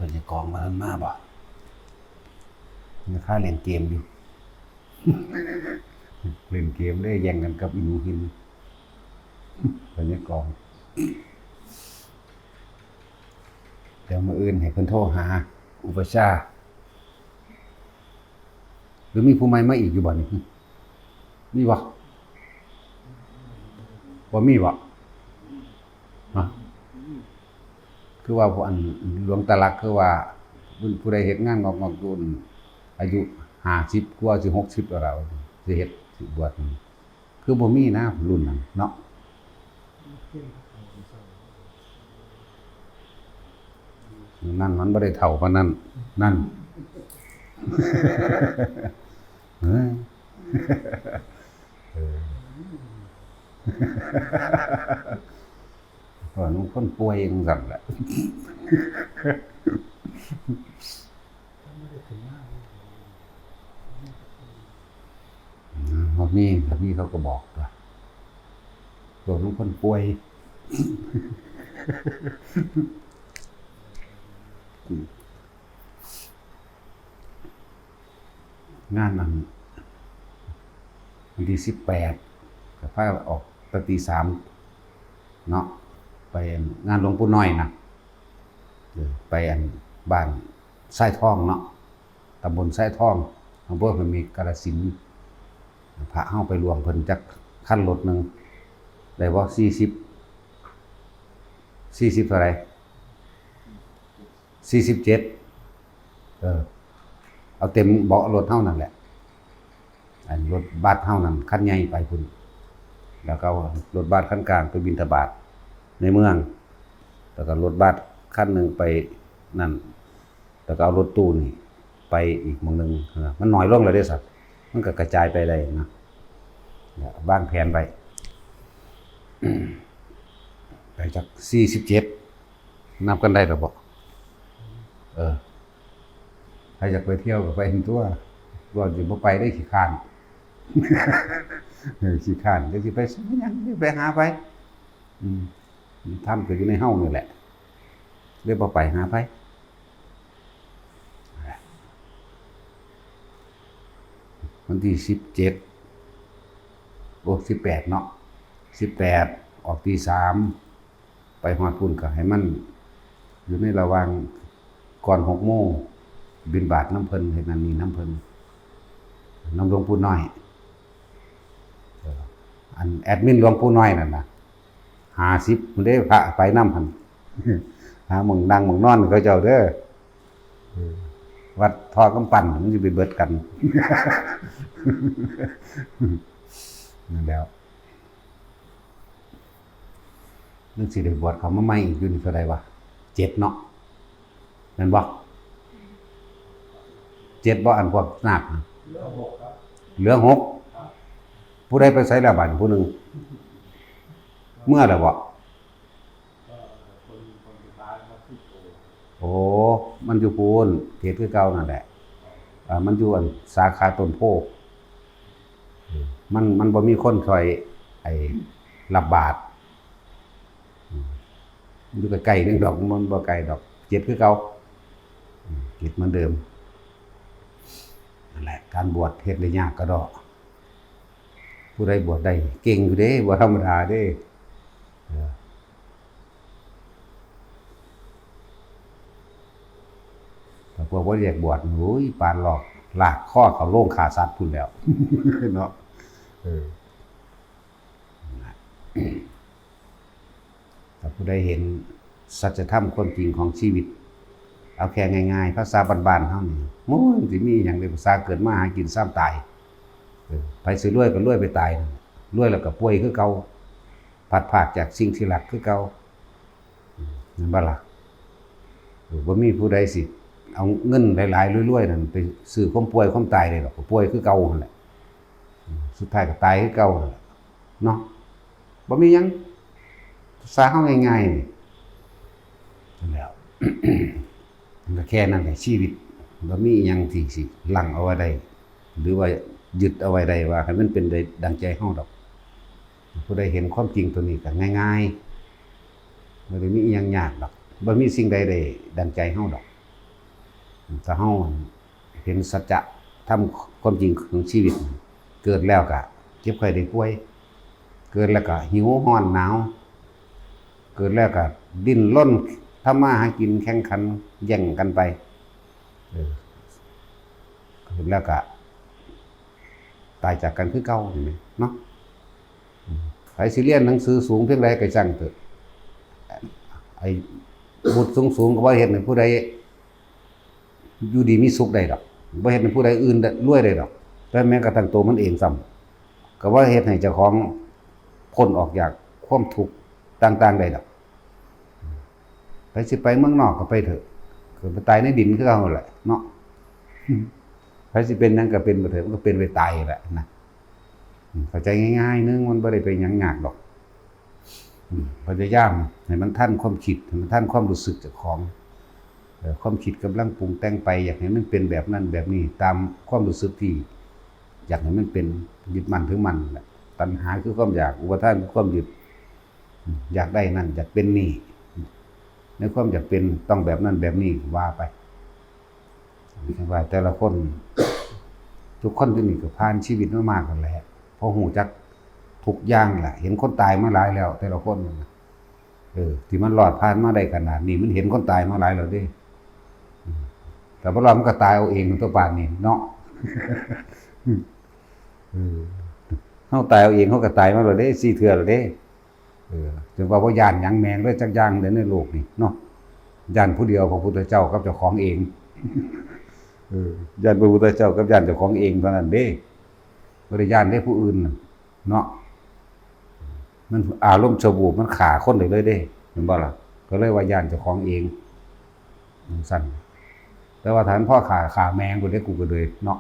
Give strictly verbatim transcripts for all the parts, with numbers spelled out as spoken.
เพิ่นจะกองมาทันมาบ่ ยังคาเล่นเกมอยู่ เล่นเกมเลยแย่งกันกับอีหนูหิน เพิ่นจะกอง เดี๋ยวมื้ออื่นให้เพิ่นโทรหา อุปัชฌาย์ หรือมีผู้ใหม่มาอีกอยู่บ่นี่ มีบ่ บ่มีบ่ ฮะ คือว่าผู้อันหลวงตาลักษณ์คือว่า ผู้ใดเฮ็ดงานงอกๆอยู่ อายุห้าสิบกว่าสิหกสิบแล้วล่ะ สิเฮ็ด สิบวชนี่ คือบ่มีนะ รุ่นนั้นเนาะ นั่นมันบ่ได้เฒ่าปานนั้น นั่น เออ เออ เพราะว่ามันคนป่วยจั่งซั้นแหละ อืม บ่มี บ่มีเขาก็บอกตัว พวกมันคนป่วย งานอัน วันที่สิบแปด ก็พาออกแต่ตีสาม เนาะ ไปงานหลวงปู่น้อยนะ เออ ไปอันบ้านทรายทองเนาะ ตำบลทรายทอง อำเภอพระเมรุ กาฬสินธุ์ พระเฮาไปร่วมเพิ่นจักคันรถหนึ่ง ได้บ่ สี่สิบ สี่สิบเท่าไหร่ สี่สิบเจ็ด เออ เอาเต็มเบาะรถเฮานั่นแหละ อันรถบัสเฮานั่นคันใหญ่ไปพุ้น แล้วก็เอารถบัสคันกลางไปบิณฑบาตในเมือง แล้วก็รถบัสคันหนึ่งไปนั่น แล้วก็เอารถตู้นี่ไปอีกหม่องหนึ่ง เออ มันน้อยลงแล้วเด้สัตว์ มันก็กระจายไปได้นะ วางแผนไป ไปจากสี่สิบเจ็ด นับกันได้หรือบ่ เออ ใครอยากไปเที่ยวก็ไปตัว ว่าสิบ่ไปได้ขี้คร้าน เออ ขี้คร้าน จักสิไปหยัง ไปหาไผ อืม ธรรมก็อยู่ในเฮานี่แหละ เลยบ่ไปหาไผ วันที่สิบเจ็ด โอ้ สิบแปดเนาะ สิบแปด ออกตีสาม ไปฮอดพุ้นก็ให้มันอยู่ในระหว่างก่อนหกโมง บิณฑบาตนำเพิ่น เฮ็ดนั่นนี่นำเพิ่น นำหลวงปู่น้อย เออ อันแอดมินหลวงปู่น้อยนั่นน่ะ ห้าสิบพุ้นเด้ พระไปนำหั่น หาหม่องนั่งหม่องนอนเขาเจ้าเด้อ เออ วัดท่อกำปั้นมันสิไปเบิดกัน นั่นแหล้ว มันสิได้บวชเข้ามาใหม่อีกอยู่นี่เท่าใดวะ เจ็ดเนาะ แม่นบ่ เจ็ดบ่ อันพวกนาคน่ะ เหลือหก ผู้ใดไปไสแล้วบัดนี้ผู้หนึ่ง เมือแล้วบ่ โอ้ มันอยู่พู้น เขตคือเก่านั่นแหละ อ่า มันอยู่อันสาขาต้นโพธิ์ มัน มันบ่มีคนคอย ไอ้ รับบาตร อืม มันอยู่ใกล้ๆนึงดอก มันบ่ไกลดอก เขตคือเก่า อืม เขตเหมือนเดิม นั่นแหละ การบวชเฮ็ดได้ยากกะด้อ ผู้ใดบวชได้เก่งอยู่เด้ บ่ธรรมดาเด้ เออ แต่พวกบ่อยากบวช โอ้ย ปานลอก ลากคอเข้าโรงฆ่าสัตว์พู้นแล้ว เนาะ เออ ถ้าผู้ใดเห็นสัจธรรมความจริงของชีวิต เอาแค่ง่ายๆ ภาษาบ้านๆเฮานี่ โอ้ย มันสิมีหยังเด้ ภาษาเกิดมาหากินซ้ำตาย เออ ไผสิรวยก็รวยไปตายนั่น รวยแล้วก็ป่วยคือเก่า พลัดพรากจากสิ่งที่รักคือเก่า อืม แม่นบ่ล่ะ เออ บ่มีผู้ใดสิเอาเงินหลายๆรวยๆนั่นไปซื้อความป่วยความตายได้ดอก ก็ป่วยคือเก่าหั่นแหละ อืม สุดท้ายก็ตายคือเก่าหั่นแหละ เนาะ บ่มีหยัง ภาษาเฮาง่ายๆนี่ นั่นแหล้ว ก็แค่นั้นแหละ ชีวิต บ่มีอิหยังที่สิลังเอาไว้ได้ หรือว่ายึดเอาไว้ได้ว่าให้มันเป็นได้ดังใจเฮาดอก ผู้ใดเห็นความจริงตัวนี้ก็ง่ายๆ บ่ได้มีอิหยังยากดอก บ่มีสิ่งใดได้ดังใจเฮาดอก ถ้าเฮาเห็นสัจจะธรรมความจริงของชีวิต เกิดแล้วก็เจ็บไข้ได้ป่วย เกิดแล้วก็หิวร้อนหนาว เกิดแล้วก็ดิ้นรนทำมาหากินแข่งขันแย่งกันไป เออ เกิดแล้วก็ตายจากกันคือเก่า เห็นไหมเนาะ อืม ไผสิเรียนหนังสือสูงเพียงใดก็ช่างเถอะ ไอ้วุฒิสูงๆ ก็บ่เฮ็ดให้ผู้ใดอยู่ดีมีสุขได้ดอก บ่เฮ็ดให้ผู้ใดอื่นรวยได้ดอก แต่แม้กระทั่งตัวมันเองซ้ำ ก็บ่เฮ็ดให้เจ้าของพ้นออกจากความทุกข์ต่างๆ ได้ดอก ไผสิไปเมืองนอกก็ไปเถอะ ก็ไปตายในดินคือเก่าแหละเนาะ ไผสิเป็นหยังก็เป็นไปเถอะ มันก็เป็นไปตายแหละนะ อืม เข้าใจง่ายๆ นึง มันบ่ได้เป็นหยังยากดอก อืม พยายามให้มันทันความคิด ให้มันทันความรู้สึกเจ้าของ เอ่อ ความคิดกำลังปรุงแต่งไป อยากให้มันเป็นแบบนั้นแบบนี้ ตามความรู้สึกที่อยากให้มันเป็น ยึดมั่นถือมั่นแหละ ตัณหาคือความอยาก อุปาทานคือความยึด อืม อยากได้นั่น อยากเป็นนี่ ในความอยากเป็นต้องแบบนั้นแบบนี้ ว่าไป ว่าแต่ละคน ทุกคนที่นี่ก็ผ่านชีวิตมามากกันแหละ เพราะฮู้จักทุกอย่างแหละ เห็นคนตายมาหลายแล้ว แต่ละคนน่ะ เออ ที่มันรอดผ่านมาได้ขนาดนี้ มันเห็นคนตายมาหลายแล้วเด้ อืม แต่บ่รอดมันก็ตายเอาเองตัวป่านนี้เนาะ เออ เฮาตายเอาเอง เฮาก็ตายมาแล้วเด้ สี่เทื่อแล้วเด้ เออ ถึงว่าบ่ย้านหยังแม่งเลยจักอย่างเด้อในโลกนี้เนาะ ย้านผู้เดียว พระพุทธเจ้ากับเจ้าของเอง เออ ย้านพระพุทธเจ้ากับย้านเจ้าของเองเท่านั้นเด้ บ่ได้ย้านเด้ผู้อื่นน่ะ เนาะ มันอารมณ์ชั่ววูบมันฆ่าคนได้เลยเด้ เห็นบ่ล่ะ ก็เลยว่าย้านเจ้าของเอง จั่งซั้น แต่ว่าถ้ามันพอฆ่า ฆ่าแม่งกูได้ กูก็เลยเนาะ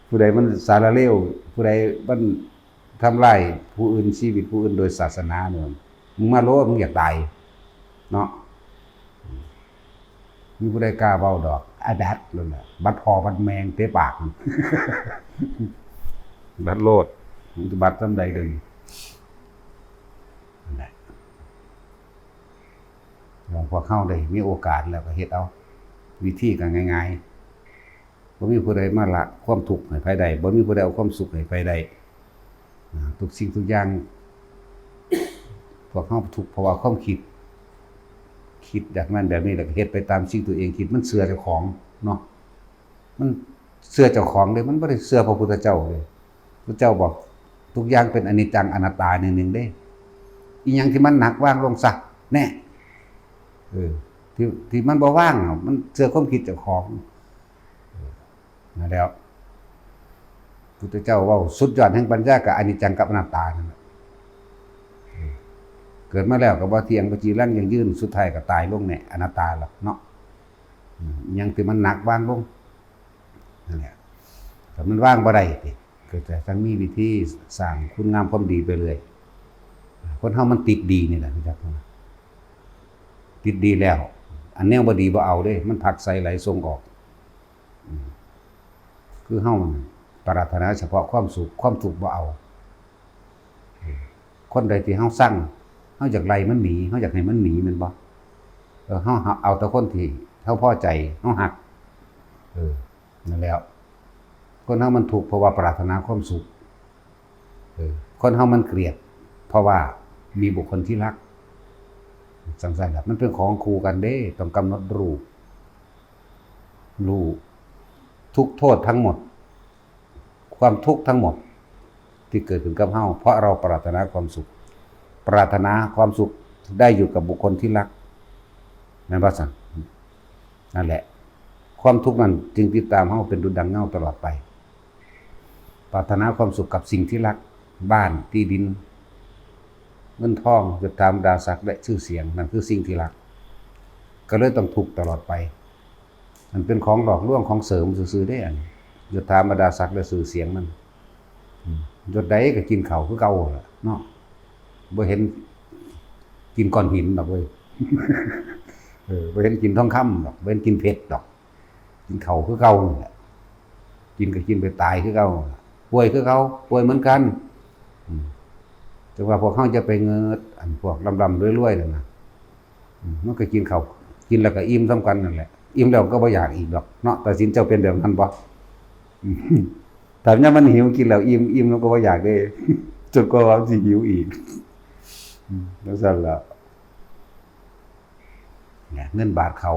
ผู้ใดมันสารเลว ผู้ใดมันทำลายผู้อื่น ชีวิตผู้อื่นโดยศาสนาเนี่ย มึงมาโลด มึงอยากตาย เนาะ มีผู้ใดกล้าเว้าดอก ไอ้แบดนั่นแหละ บัดพ่อบัดแม่งเตะปาก บัดโลด มึงจะบัดซำใดเดี๋ยวนี้ นั่นแหละ หลวงพวกเฮาได้มีโอกาสแล้วก็เฮ็ดเอา วิธีก็ง่ายๆ บ่มีผู้ใดมาละความทุกข์ให้ไผได้ บ่มีผู้ใดเอาความสุขให้ไผได้ อ่า ทุกสิ่งทุกอย่าง พวกเฮาทุกข์เพราะว่าความคิด คิดแบบนั้นแบบนี้ แล้วก็เฮ็ดไปตามสิ่งตัวเองคิด มันเชื่อเจ้าของเนาะ มันเชื่อเจ้าของเด้ มันบ่ได้เชื่อพระพุทธเจ้าเด้ พระเจ้าบอกทุกอย่างเป็นอนิจจังอนัตตาหนึ่งๆ เด้ อีหยังที่มันหนักวางลงซะ แน่ เออ ที่ ที่มันบ่วางอะ มันเชื่อความคิดเจ้าของ เออ นั่นแหล้ว พุทธเจ้าเว้าสุดยอดแห่งปัญญาก็อนิจจังกับอนัตตานั่นแหละ เออ เกิดมาแล้วก็บ่เที่ยง บ่จีรังยั่งยืน สุดท้ายก็ตายลง แน่ อนัตตาล่ะเนาะ อืม อีหยังที่มันหนักวางลง นั่นแหละ ถ้ามันวางบ่ได้ติ ก็จะต้องมีวิธีสร้างคุณงามความดีไปเรื่อย คนเฮามันติดดีนี่แหละ รู้จักบ่ ติดดีแล้ว อันแนวบ่ดีบ่เอาเด้ มันผลักไสไหลส่งออก อืม คือเฮามันปรารถนาเฉพาะความสุข ความทุกข์บ่เอา เออ คนใดที่เฮาซัง เฮาอยากไล่มันหนี เฮาอยากให้มันหนีแม่นบ่ เออ เฮาเอาแต่คนที่เฮาพอใจ เฮาฮัก เออ นั่นแหล้ว คนเฮามันทุกข์เพราะว่าปรารถนาความสุข เออ คนเฮามันเกลียด เพราะว่ามีบุคคลที่รัก จั่งซั้นล่ะ มันเป็นของคู่กันเด้ ต้องกำหนดรู้ รู้ทุกข์โทษทั้งหมด ความทุกข์ทั้งหมดที่เกิดขึ้นกับเฮา เพราะเราปรารถนาความสุข ปรารถนาความสุขได้อยู่กับบุคคลที่รัก แม่นบ่ซั่น นั่นแหละ ความทุกข์นั้นจึงติดตามเฮาเป็นดุจดังเงาตลอดไป ปรารถนาความสุขกับสิ่งที่รัก บ้าน ที่ดิน เงินทอง ยศถาบรรดาศักดิ์ และชื่อเสียง นั่นคือสิ่งที่รัก ก็เลยต้องทุกข์ตลอดไป มันเป็นของหลอกลวง ของเสริมซื่อๆ เด้ อันยศถาบรรดาศักดิ์และชื่อเสียงมัน อืม ยศใดก็กินข้าวคือเก่าล่ะเนาะ บ่เห็นกินก้อนหินดอกเว้ย เออ บ่เห็นกินทองคำดอก บ่เห็นกินเพชรดอก กินข้าวคือเก่านั่นแหละ กินก็กินไปตายคือเก่า ป่วยคือเก่า ป่วยเหมือนกัน อืม แต่ว่าพวกเฮาจะไปเงิด อันพวกร่ำๆ รวยๆ นั่นน่ะ อืม มันก็กินข้าว กินแล้วก็อิ่มส่ำกันนั่นแหละ อิ่มแล้วก็บ่อยากอีกดอกเนาะ ตัดสินเจ้าเป็นแบบนั้นบ่ อืม ถ้ายามมันหิวกินแล้วอิ่ม อิ่มแล้วก็บ่อยากเด้ จนกว่ามันสิหิวอีก อืม จั่งซั้นล่ะ เนี่ย เงินบาทเขา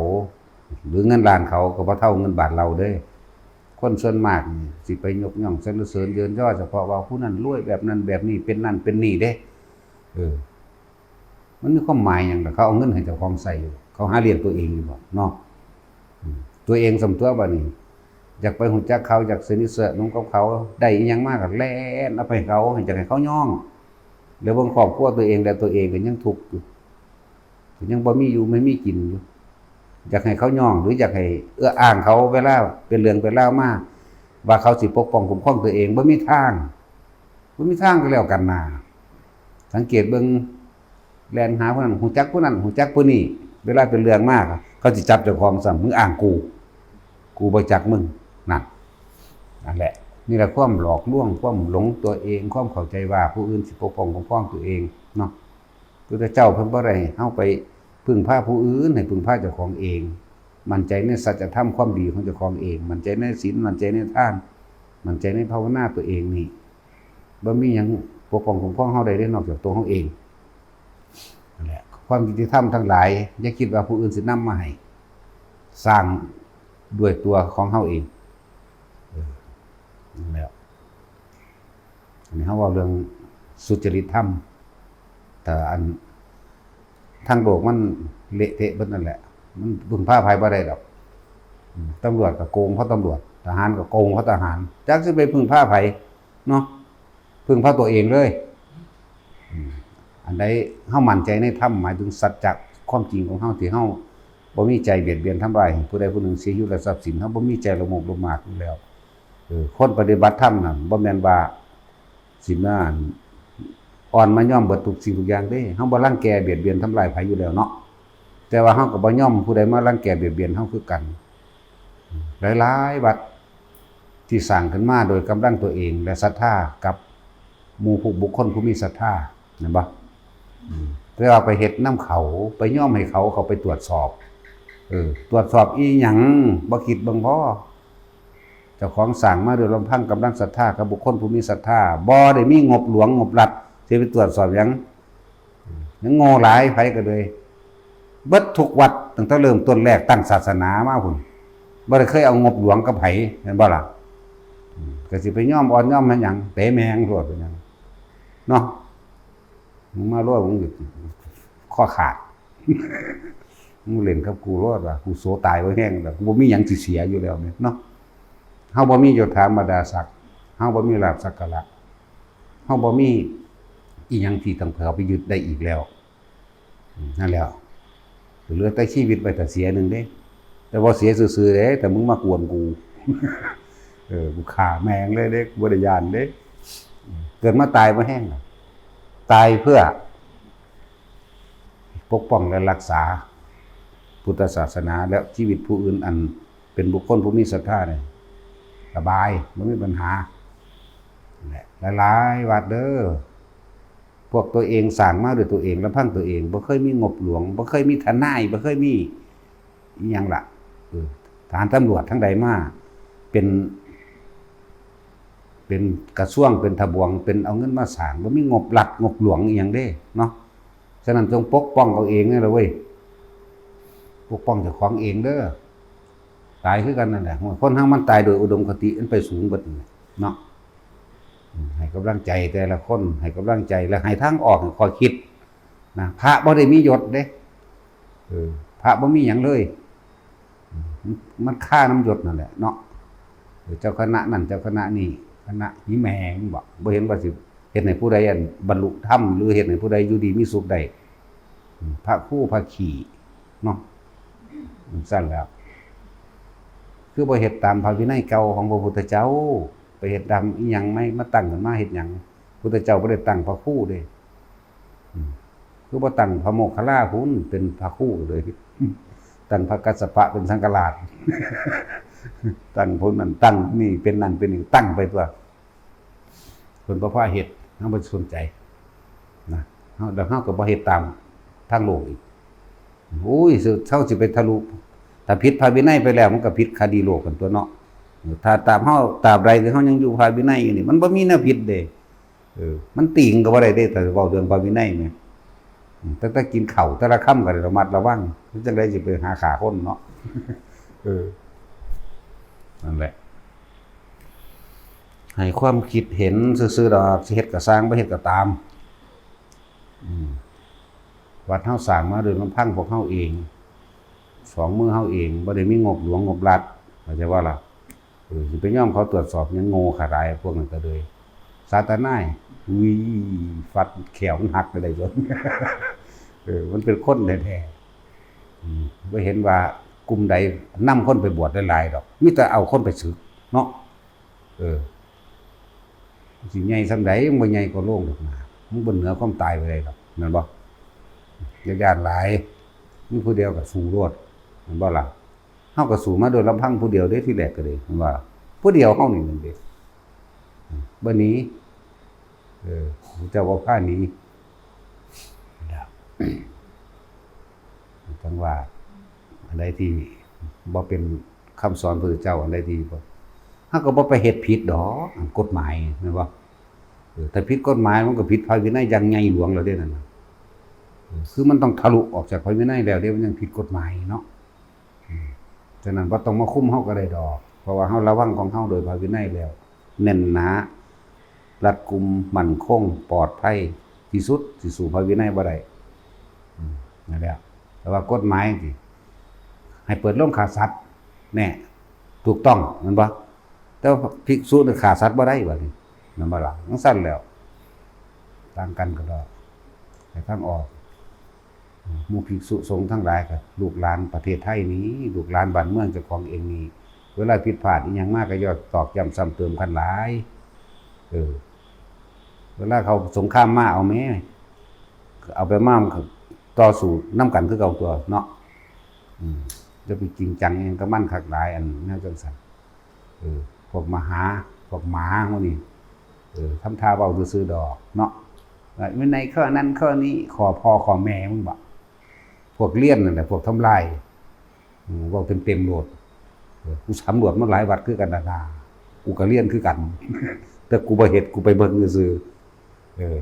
หรือเงินล้านเขาก็บ่เท่าเงินบาทเราเด้ คนส่วนมากนี่สิไปยกย่องสรรเสริญเยินยอเฉพาะว่าผู้นั้นรวยแบบนั้นแบบนี้ เป็นนั่นเป็นนี่เด้ เออ มันมีความหมายหยังล่ะ เขาเอาเงินให้เจ้าของใช้อยู่ เขาหาเลี้ยงตัวเองอยู่บ่เนาะ อืม ตัวเองส่ำตั๋วบัดนี้ อยากไปฮู้จักเขา อยากสนิทสนมกับเขา ได้อิหยังมาก็แล่นเอาไปให้เขา อยากให้เขายอง แล้วเบิ่งครอบครัวตัวเอง แล้วตัวเองก็ยังทุกข์อยู่ ยังบ่มีอยู่ไม่มีกินอยู่ อยากให้เขายอง หรืออยากให้เอื้ออ้างเขา เวลาเป็นเรื่องเป็นราวมา ว่าเขาสิปกป้องคุ้มครองตัวเอง บ่มีทาง บ่มีทางก็แล้วกันนา สังเกตเบิ่ง แล่นหาผู้นั้น ฮู้จักผู้นั้น ฮู้จักผู้นี้ เวลาเป็นเรื่องมาก เขาสิจับเจ้าของซ้ำ มึงอ้างกู กูบ่จักมึง นั่น นั่นแหละ นี่แหละความหลอกลวง ความหลงตัวเอง ความเข้าใจว่าผู้อื่นสิปกป้องคุ้มครองตัวเองเนาะ พุทธเจ้าเพิ่นบ่ได้ให้เฮาไปพึ่งพาผู้อื่น ให้พึ่งพาเจ้าของเอง มั่นใจในสัจธรรมความดีของเจ้าของเอง มั่นใจในศีล มั่นใจในทาน มั่นใจในภาวนาตัวเองนี่ บ่มีหยังปกป้องคุ้มครองเฮาได้เด้ นอกจากตัวเฮาเอง นั่นแหละ ความยุติธรรมทั้งหลาย อย่าคิดว่าผู้อื่นสินำมาให้ สร้างด้วยตัวของเฮาเอง เออ นั่นแหละ อันนี้เฮาเว้าเรื่องสุจริตธรรม แต่อัน ทางโลกมันเละเทะเบิดนั่นแหละ มันพึ่งพาไผบ่ได้ดอก อืม ตำรวจก็โกงเพราะตำรวจ ทหารก็โกงเพราะทหาร จักสิไปพึ่งพาไผเนาะ พึ่งพาตัวเองเลย อืม อันใดเฮามั่นใจในธรรม หมายถึงสัจจะความจริงของเฮาที่เฮาบ่มีใจเบียดเบียนทำร้ายให้ผู้ใดผู้หนึ่งเสียชีวิตและทรัพย์สิน เฮาบ่มีใจละโมบโลภมากอยู่แล้ว เออ คนปฏิบัติธรรมน่ะ บ่แม่นว่าสิมาอ่อนมายอมเบิดทุกสิ่งทุกอย่างเด้ เฮาบ่รังแกเบียดเบียนทำร้ายไผอยู่แล้วเนาะ แต่ว่าเฮาก็บ่ยอมผู้ใดมารังแกเบียดเบียนเฮาคือกัน หลายๆวัดที่สร้างขึ้นมาโดยกำลังตัวเองและศรัทธากับหมู่ผู้บุคคลผู้มีศรัทธา แม่นบ่ อืม แต่ว่าไปเฮ็ดนำเขา ไปยอมให้เขาเข้าไปตรวจสอบ เออ ตรวจสอบอีหยัง บ่คิดเบิ่งพอ เจ้าของสร้างมาด้วยลำพังกำลังศรัทธากับบุคคลผู้มีศรัทธา บ่ได้มีงบหลวงงบรัฐสิไปตรวจสอบหยัง ยังโง่หลาย ไผก็เลย เบิดทุกวัดตั้งแต่เริ่มต้นแรกตั้งศาสนามาพุ้น บ่ได้เคยเอางบหลวงกับไผ แม่นบ่ล่ะ อืม ก็สิไปยอมอ่อนยอมให้หยัง เตะแม่งโลดเป็นหยัง เนาะ มึงมาโลด มึงข้อขาด มึงเล่นกับกูโลดว่ะ กูโสตายบ่แห้งแล้ว กูบ่มีหยังสิเสียอยู่แล้วเนี่ยเนาะ เฮาบ่มียศถาบรรดาศักดิ์ เฮาบ่มีลาภสักการะ เฮาบ่มีอีหยังที่ต้องเอาไปยึดได้อีกแล้ว อืม นั่นแหละ เหลือแต่ชีวิตไว้แต่เสียหนึ่งเด้ แต่บ่เสียซื่อๆเด้ แต่มึงมากวนกู เออ กูฆ่าแม่งเลยเด้ กูบ่ได้ย้านเด้ เกิดมาตายบ่แห้งหรอก ตายเพื่อปกป้องและรักษาพุทธศาสนาและชีวิตผู้อื่นอันเป็นบุคคลผู้มีศรัทธาเนี่ย สบาย บ่มีปัญหา นั่นแหละ หลายๆวัดเด้อ พวกตัวเองสร้างมาด้วยตัวเอง ลำพังตัวเอง บ่เคยมีงบหลวง บ่เคยมีทนาย บ่เคยมีอิหยังล่ะ เออ ทหารตำรวจทั้งใดมา เป็น เป็นกระทรวง เป็นทบวง เป็นเอาเงินมาสร้าง บ่มีงบรัฐ งบหลวงอิหยังเด้ เนาะ ฉะนั้นจงปกป้องเอาเองนี่แหละเว้ย ปกป้องเจ้าของเองเด้อ ตายคือกันนั่นแหละ คนเฮามันตายโดยอุดมคติ มันไปสูงเบิดนั่นแหละเนาะ อืม ให้กำลังใจแต่ละคน ให้กำลังใจ และให้ทางออก ให้ข้อคิดนะ พระบ่ได้มียศเด้ เออ พระบ่มีหยังเลย อืม มัน มันคานำยศนั่นแหละเนาะ เออ เจ้าคณะนั่น เจ้าคณะนี่ คณะหิแมงบ่ บ่เห็นว่าสิเฮ็ดให้ผู้ใดอันบรรลุธรรม หรือเฮ็ดให้ผู้ใดอยู่ดีมีสุขได้ อืม พระครูพระขี้เนาะ อืม ซั่นแล้ว คือบ่เฮ็ดตามพระวินัยเก่าของพระพุทธเจ้า ไปเฮ็ดตามอิหยังไหม มาตั้งขึ้นมาเฮ็ดหยัง พุทธเจ้าบ่ได้ตั้งพระครูเด้ อืม คือบ่ตั้งพระโมคคัลลาพุ้นเป็นพระครูเลย ตั้งพระกัสสปะเป็นสังฆราช ตั้งพุ้นนั่นตั้งนี่เป็นนั่นเป็นนี่ ตั้งไปตัว เพิ่นบ่พาเฮ็ด เฮาบ่สนใจนะ เฮา แล้วเฮาก็บ่เฮ็ดตามทางโลกอีก โอ้ย เฮาสิไปทะลุ ถ้าผิดพระวินัยไปแล้ว มันก็ผิดคดีโลกกันตั๊วเนาะ ถ้าตราบเฮา ตราบใดที่เฮายังอยู่พระวินัยอยู่นี่ มันบ่มีแนวผิดเด้ เออ มันติงก็บ่ได้เด้ ถ้าเว้าเรื่องพระวินัยแหม อืม ตั้งแต่กินข้าวแต่ละคำก็ได้ระมัดระวัง จั่งใดสิไปหาฆ่าคนเนาะ เออ นั่นแหละ ให้ความคิดเห็นซื่อๆดอก สิเฮ็ดก็ซ่าง บ่เฮ็ดก็ตาม อืม วัดเฮาสร้างมาโดยลำพังพวกเฮาเอง สองมือเฮาเอง บ่ได้มีงบหลวงงบรัฐ เข้าใจบ่ล่ะ เออ สิไปยอมเขาตรวจสอบหยัง โง่ขะหลาย พวกนั้นก็เลย ซาตานาย อุ้ย ฟัดแข้วมันหักไปได้จน เออ มันเป็นคนแท้ๆ อืม บ่เห็นว่ากลุ่มใดนำคนไปบวชหลายๆดอก มีแต่เอาคนไปสึกเนาะ เออ สิใหญ่ส่ำใด มันบ่ใหญ่กว่าโลงดอกนะ มันบ่เหนือความตายไปได้ดอก แม่นบ่ อย่าย้านหลาย มีผู้เดียวก็สู้โลด แม่นบ่ล่ะ เฮาก็สู้มาโดยลำพังผู้เดียวเด้ ทีแรกก็เด้ แม่นบ่ล่ะ ผู้เดียวเฮานี่นั่นเด้ บ่หนี เออ เจ้าบ่พาหนี จั่งว่า อันใดที่บ่เป็นคำสอนพระพุทธเจ้า อันใดที่บ่ เฮาก็บ่ไปเฮ็ดผิดดอก อันกฎหมาย แม่นบ่ เออ ถ้าผิดกฎหมายมันก็ผิดพระวินัยอย่างใหญ่หลวงแล้วเด้นั่นน่ะ เออ คือมันต้องทะลุออกจากพระวินัยแล้วเด้ มันยังผิดกฎหมายเนาะ อืม ฉะนั้นบ่ต้องมาคุมเฮาก็ได้ดอก เพราะว่าเฮาระวังของเฮาโดยพระวินัยแล้ว แน่นหนา รัดกุม มั่นคง ปลอดภัยที่สุด สิสู้พระวินัยบ่ได้ อืม นั่นแหละ แต่ว่ากฎหมายสิ ให้เปิดโรงฆ่าสัตว์ แน่ ถูกต้อง แม่นบ่ แต่ว่าภิกษุนี่ฆ่าสัตว์บ่ได้บัดนี้ แม่นบ่ล่ะ จั่งซั้นแล้ว ต่างกันก็ดอก ให้ทางออก หมู่ภิกษุสงฆ์ทั้งหลายก็ลูกหลานประเทศไทยนี่ ลูกหลานบ้านเมืองเจ้าของเองนี่ เวลาผิดพลาดอีหยังมาก็อย่าตอกย้ำซ้ำเติมกันหลาย เออ เวลาเขาสงครามมาเอาแหม เอาไปมามันก็ต่อสู้นำกันคือเก่าตั๊วเนาะ อืม อย่าไปจริงจังอิหยังกับมันคักหลาย อันแนวจั่งซั้น เออ พวกมหา พวกหมาหมู่นี่ เออ ทำท่าเว้าซื่อๆดอกเนาะ ว่าวินัยข้อนั้นข้อนี้ ข้อพ่อข้อแม่มึงบ่ พวกเรียนนั่นแหละ พวกทำลาย อืม เว้าเต็มๆโลด เออ กูสำรวจมาหลายวัดคือกันนะนา กูก็เรียนคือกัน แต่กูบ่เฮ็ด กูไปเบิ่งซื่อๆ เออ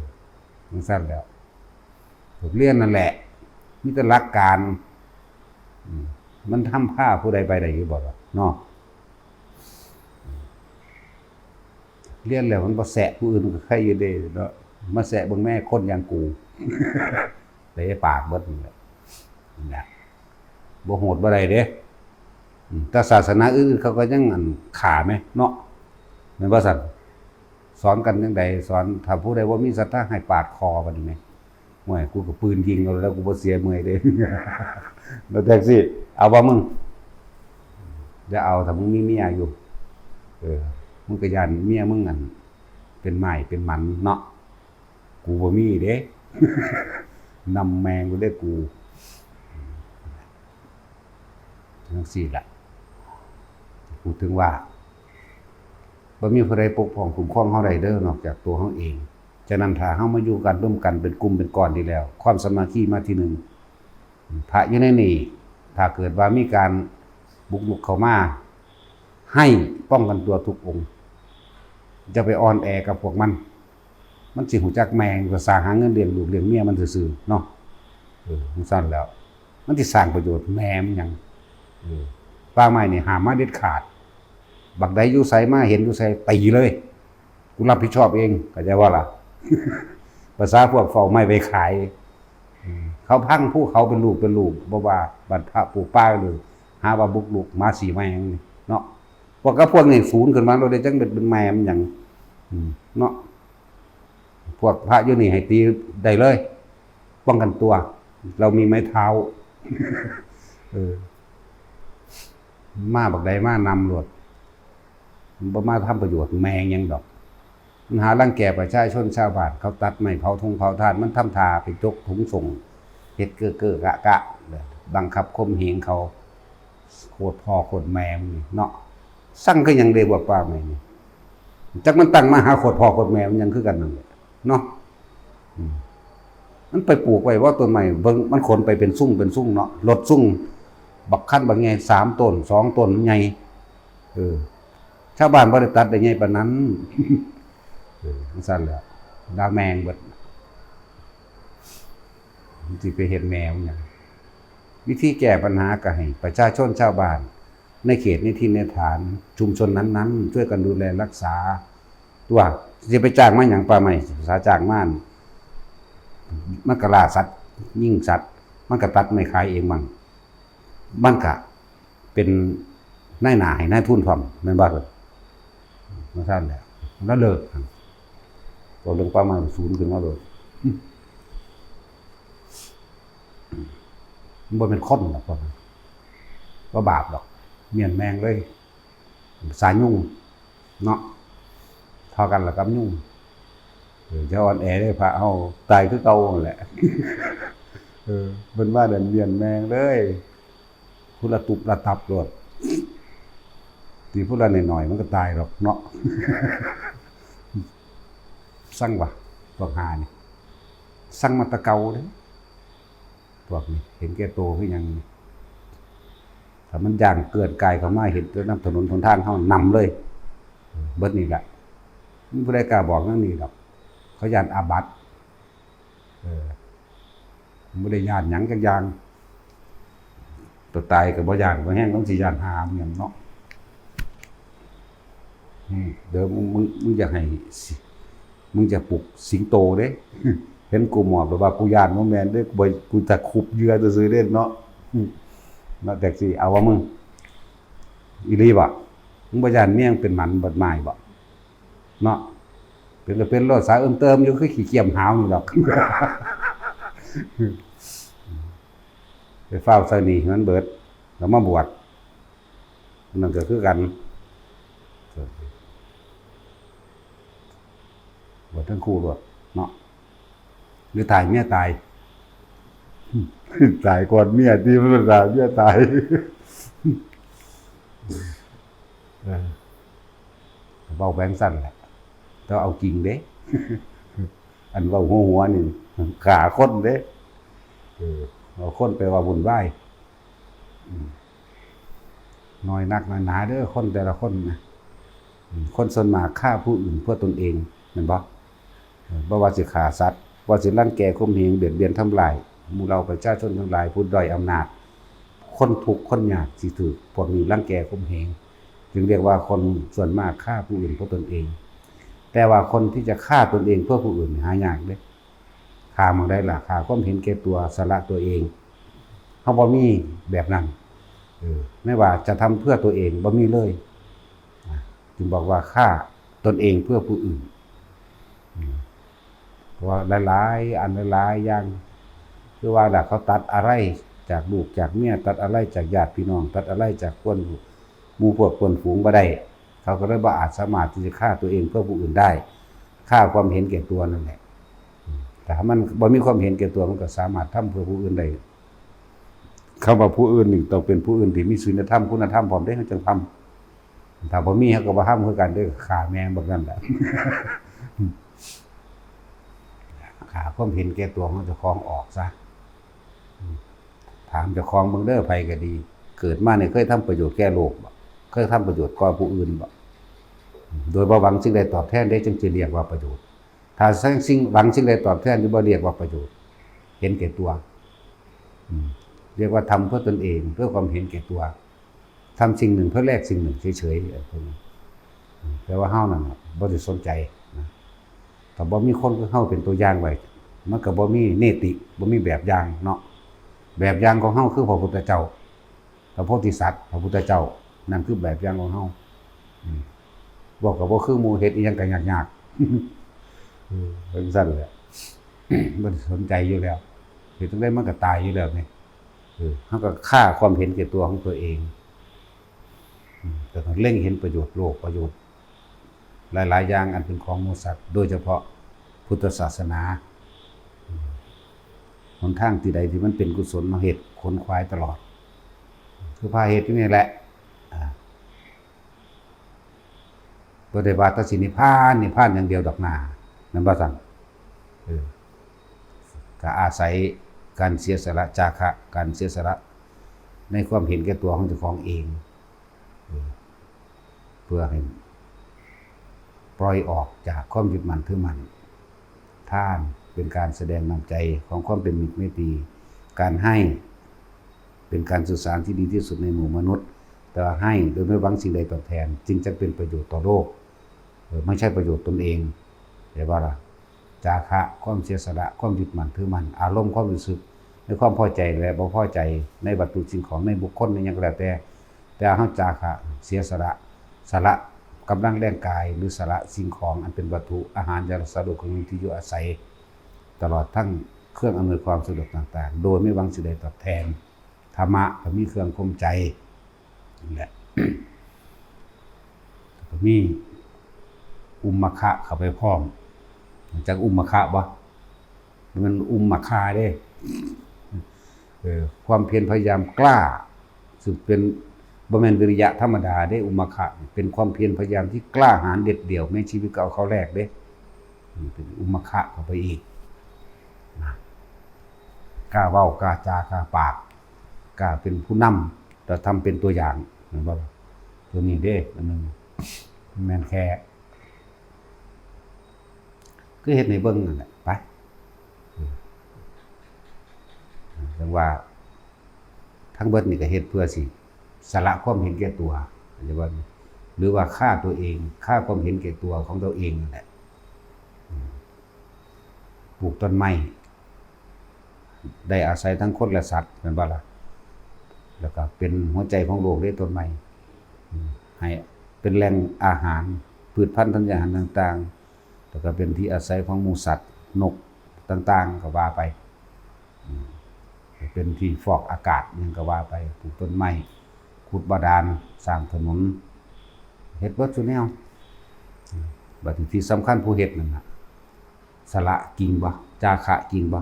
จั่งซั้นแล้ว พวกเรียนนั่นแหละ มีแต่หลักการ อืม มันทำพาผู้ใดไปได้อยู่บ่ล่ะ เนาะ เรียนแล้วมันบ่แซะผู้อื่นก็ใครอยู่เด้เนาะ มาแซะเบิ่งแม่คนอย่างกู เตะปากเบิดนั่นแหละ นั่นแหละ บ่โหดบ่ได้เด้ อืม แต่ศาสนาอื่นเขาก็ยังอันฆ่าแหมเนาะ แม่นบ่ซั่น สอนกันจั่งใด สอน ถ้าผู้ใดบ่มีศรัทธาให้ปาดคอบัดนี้แหม โอ้ย กูก็ปืนยิงเอาแล้ว กูบ่เสียเมื่อยเด้ รถแท็กซี่ เอาบ่มึง อย่าเอา ถ้ามึงมีเมียอยู่ เออ มึงก็ย้านเมียมึงอัน เป็นไม้เป็นมันเนาะ กูบ่มีเด้ นำแมงกูได้กู จั่งซี้ล่ะ พูดถึงว่า บ่มีผู้ใดปกป้องคุ้มครองเฮาได้เด้อ นอกจากตัวเฮาเอง ฉะนั้นถ้าเฮามาอยู่กันร่วมกันเป็นกลุ่มเป็นก้อนนี่แล้ว ความสามัคคีมาที่หนึ่ง พระอยู่ในนี่ ถ้าเกิดว่ามีการบุกรุกเข้ามา ให้ป้องกันตัวทุกองค์ อย่าไปอ่อนแอกับพวกมัน มันสิฮู้จักแม่งก็สร้างหาเงินเลี้ยงลูกเลี้ยงเมียมันซื่อๆเนาะ เออ จั่งซั้นแล้ว มันสิสร้างประโยชน์แม่มันหยัง เออ ป่าไม้นี่ห้ามมาเด็ดขาด บักใดอยู่ไสมาเห็นอยู่ไสตีเลย กูรับผิดชอบเอง เข้าใจบ่ล่ะ ภาษาพวกเฝ้าไม้ไว้ขาย อืม เขาพังภูเขาเป็นลูกเป็นลูก บ่ว่าบ้านพระปลูกป่าหรือ หาว่าบุกรุกหมาสีแมงเนาะ พวกกับพวกนี่สูนขึ้นมา เราได้จั่งเป็น เป็นแม่มันหยัง อืม เนาะ พวกพระอยู่นี่ให้ตีได้เลย ป้องกันตัว เรามีไม้เท้า เออ มาบักใดมานำโลด มันบ่มาทำประโยชน์แม่งหยังดอก มันหารังแกประชาชนชาวบ้าน เขาตัดไม้เผาทงเผาถ่าน มันทำท่าไปจกถุงส่ง เฮ็ดเก้อเก้อกะกะ บังคับข่มเหงเขา โคตรพ่อโคตรแม่มึงนี่เนาะ สั่งคือหยังเด้ พวกป่าไม้นี่ จักมันตั้งมาหาโคตรพ่อโคตรแม่มันหยังคือกันนั่นแหละเนาะ อืม มันไปปลูกไว้ว่าต้นไม้เบิ่งมันขนไปเป็นซุ่งเป็นซุ่งเนาะ รถซุ่งบักคันบักใหญ่สามต้น สองต้นใหญ่ เออ ชาวบ้านบ่ได้ตัดได้ใหญ่ปานนั้น เออจั่งซั่นแหละ ด่าแม่งเบิด มันสิไปเฮ็ดแม่มันหยัง วิธีแก้ปัญหาก็ให้ประชาชนชาวบ้าน ในเขตในถิ่นในฐานชุมชนนั้นๆ ช่วยกันดูแลรักษา ตัวสิไปจ้างมาหยัง ป่าไม้ สาจ้างมา มันก็ล่าสัตว์ ยิงสัตว์ มันก็ตัดไม้ขายเองมั่ง มันก็เป็นนายหน้าให้นายทุนพร้อม แม่นบ่ จั่งซั่นแหละ แล้วเลิก ก็เรื่องป่าไม้ศูนย์ขึ้นมาเลย มันบ่เป็นคนหรอก ว่าบาปดอก เมียนแม่งเลย สายุงเนาะ เท่ากันละกับยุง เออ จะอ่อนแอได้พระเฮาตายคือเก่านั่นแหละ เออ มันว่าเดินเมียนแม่งเลย ผู้ละตุบละตับโลด ตีผู้ละหน่อยๆ มันก็ตายหรอกเนาะ สั่งวะ พวกหานี่ สั่งมาแตะเก่าเด้ พวกนี้เห็นแก่โตคือหยังนี่ ถ้ามันย่างเกินกายเข้ามา เห็นแต่นำถนนหนทางเฮานำเลย เบิดนี่แหละ มันบ่ได้กล้าบอกนั่นนี่ดอก เขาย่านอาบัติ เออ บ่ได้ย่านหยังจักอย่าง ตัวตายก็บ่ย่าน บ่แฮงต้องสิย่านหาหยังเนาะ อืม เดี๋ยวมึง มึง มึงอยากให้สิ มึงจะปลุกสิงโตเด้ เห็นกูหมอบหรือว่ากูย่านบ่แม่นเด้ กูบ่ กูจะคุบเหยื่อซื่อๆเด้เนาะ อืม เนาะ แต่สิเอาว่ามึง อีหลีบ่ มึงบ่ย่านเมียมึงเป็นหมันบาดหมายบ่ เนาะ เป็นก็เป็นโลด สาเอิ้มเติมอยู่ คือขี้เกียจหาวนี่ดอก ไปฟ้าวใส่หนี้ให้มันเบิด แล้วมาบวช นั่นก็คือกัน บวชทั้งคู่โลดเนาะ หรือถ่ายเมียตาย ตายก่อนเมีย ที่มันถ่ายเมียตาย เออ เว้าแบงสั้นแหละ ต้องเอาจริงเด้ อันเว้าหัวๆนี่ ฆ่าคนเด้ เออ เอาคนไปว่าวุ่นวาย อืม น้อยนักน้อยหนาเด้อ คนแต่ละคนนะ อืม คนส่วนมากฆ่าผู้อื่นเพื่อตนเอง แม่นบ่ เออ บ่ว่าสิฆ่าสัตว์ ว่าสิรังแกข่มเหง เบียดเบียนทำลายหมู่เหล่าประชาชนทั้งหลาย ผู้ด้อยอำนาจ คนทุกข์คนยากสิถูกพวกนี้รังแกข่มเหง จึงเรียกว่าคนส่วนมากฆ่าผู้อื่นเพื่อตนเอง แต่ว่าคนที่จะฆ่าตนเองเพื่อผู้อื่นนี่หายากเด้ ฆ่าหม่องใดล่ะ ฆ่าความเห็นแก่ตัว สละตัวเอง เฮาบ่มีแบบนั้น เออ ไม่ว่าจะทำเพื่อตัวเอง บ่มีเลย อ่ะ จึงบอกว่าฆ่าตนเองเพื่อผู้อื่น อืม เพราะว่าหลายๆ อันหลายๆอย่าง คือว่าล่ะ เขาตัดอะไรจากลูกจากเมีย ตัดอะไรจากญาติพี่น้อง ตัดอะไรจากคนหมู่พวกเพื่อนฝูงบ่ได้ เขาก็เลยบ่อาจสามารถที่จะฆ่าตัวเองเพื่อผู้อื่นได้ ฆ่าความเห็นแก่ตัวนั่นแหละ อืม แต่ถ้ามันบ่มีความเห็นแก่ตัว มันก็สามารถทำเพื่อผู้อื่นได้ คำว่าผู้อื่นนี่ต้องเป็นผู้อื่นที่มีศีลธรรม คุณธรรมพร้อมเด้ เขาจั่งทำ ถ้าบ่มีเขาก็บ่ทำคือกันเด้อ ฆ่าแม่งบักนั่นแหละ ฆ่าความเห็นแก่ตัวของเจ้าของออกซะ อืม ถามเจ้าของเบิ่งเด้อ ไผก็ดี เกิดมานี่เคยทำประโยชน์แก่โลกบ่ เคยทำประโยชน์ก่อผู้อื่นบ่ โดยบ่หวังสิ่งใดตอบแทนเด้ จึงสิเรียกว่าประโยชน์ ถ้าสิ่ง หวังสิ่งใดตอบแทน จะบ่เรียกว่าประโยชน์ เห็นแก่ตัว อืม เรียกว่าทำเพื่อตนเอง เพื่อความเห็นแก่ตัว ทำสิ่งหนึ่งเพื่อแลกสิ่งหนึ่งเฉยๆ เออ พวกนี้ อืม แต่ว่าเฮานั่นน่ะ บ่ได้สนใจนะ ถ้าบ่มีคนคือเฮาเป็นตัวอย่างไว้ มันก็บ่มีเนติ บ่มีแบบอย่างเนาะ แบบอย่างของเฮาคือพระพุทธเจ้า พระโพธิสัตว์ พระพุทธเจ้า นั่นคือแบบอย่างของเฮา อืม เว้าก็บ่คือหมู่ เฮ็ดอิหยังก็ยากๆ เออ เป็นซั่นแหละ บ่ได้สนใจอยู่แล้ว เฮ็ดจั่งใดมันก็ตายอยู่แล้วนี่ เออ เฮาก็ฆ่าความเห็นแก่ตัวของตัวเอง อืม แต่ก็เล็งเห็นประโยชน์โลก ประโยชน์หลายๆอย่างอันเป็นของหมู่สัตว์ โดยเฉพาะพุทธศาสนา อืม หนทางที่ใดที่มันเป็นกุศล มาเฮ็ดขนขวายตลอด คือพาเฮ็ดอยู่นี่แหละ อ่า บ่ได้ว่าแต่สินิพพาน นิพพานอย่างเดียวดอกนา แม่นบ่ซั่น เออ ก็อาศัยการเสียสละ จาคะ การเสียสละในความเห็นแก่ตัวของเจ้าของเอง เออ เพื่อให้ปล่อยออกจากความยึดมั่นถือมั่น ทานเป็นการแสดงน้ำใจของความเป็นมิตรไมตรี การให้เป็นการสื่อสารที่ดีที่สุดในหมู่มนุษย์ แต่ว่าให้โดยไม่หวังสิ่งใดตอบแทน จึงจะเป็นประโยชน์ต่อโลก เออ ไม่ใช่ประโยชน์ตนเอง เห็นบ่ล่ะ จาคะ ความเสียสละ ความยึดมั่นถือมั่น อารมณ์ความรู้สึก ในความพอใจและบ่พอใจในวัตถุสิ่งของ ในบุคคล ในหยังก็แล้วแต่ แต่เฮาจาคะ เสียสละ สละกำลังแรงกาย หรือสละสิ่งของอันเป็นวัตถุ อาหาร ยารักษาโรค เครื่องนุ่ง ที่อยู่อาศัย ตลอดทั้งเครื่องอำนวยความสะดวกต่างๆ โดยไม่หวังสิ่งใดตอบแทน ธรรมะก็มีเครื่องข่มใจ นั่นแหละ ก็มีอุมมะคะเข้าไปพร้อม จักอุมมะคะบ่ มันอุมมะคะเด้ เออ ความเพียรพยายามกล้า ซึ่งเป็น บ่แม่นวิริยะธรรมดาเด้ อุมมะคะ เป็นความเพียรพยายามที่กล้าหาญเด็ดเดี่ยว แม้ชีวิตก็เอาเข้าแลกเด้ อืม เป็นอุมมะคะเข้าไปอีก นะ กล้าเว้า กล้าจา กล้าปาก กล้าเป็นผู้นำ แล้วทำเป็นตัวอย่าง เห็นบ่ ตัวนี้เด้ อันหนึ่ง แม่นแค่ คือเฮ็ดให้เบิ่งนั่นแหละ ไป จั่งว่า ทั้งเบิดนี่ก็เฮ็ดเพื่อสิสละความเห็นแก่ตัว เข้าใจบ่ หรือว่าฆ่าตัวเอง ฆ่าความเห็นแก่ตัวของตัวเองนั่นแหละ อืม ปลูกต้นไม้ ได้อาศัยทั้งคนและสัตว์ แม่นบ่ล่ะ แล้วก็เป็นหัวใจของโลกเด้ ต้นไม้ อืม ให้เป็นแหล่งอาหาร พืชพันธุ์ธัญญาหารต่างๆ แล้วก็เป็นที่อาศัยของหมู่สัตว์ นกต่างๆ ก็ว่าไป อืม เป็นที่ฟอกอากาศหยังก็ว่าไป ปลูกต้นไม้ ขุดบาดาล สร้างถนน เฮ็ดเบิดซุแนว อืม บัดนี้ที่สำคัญผู้เฮ็ดนั่นน่ะ สละจริงบ่ จาคะจริงบ่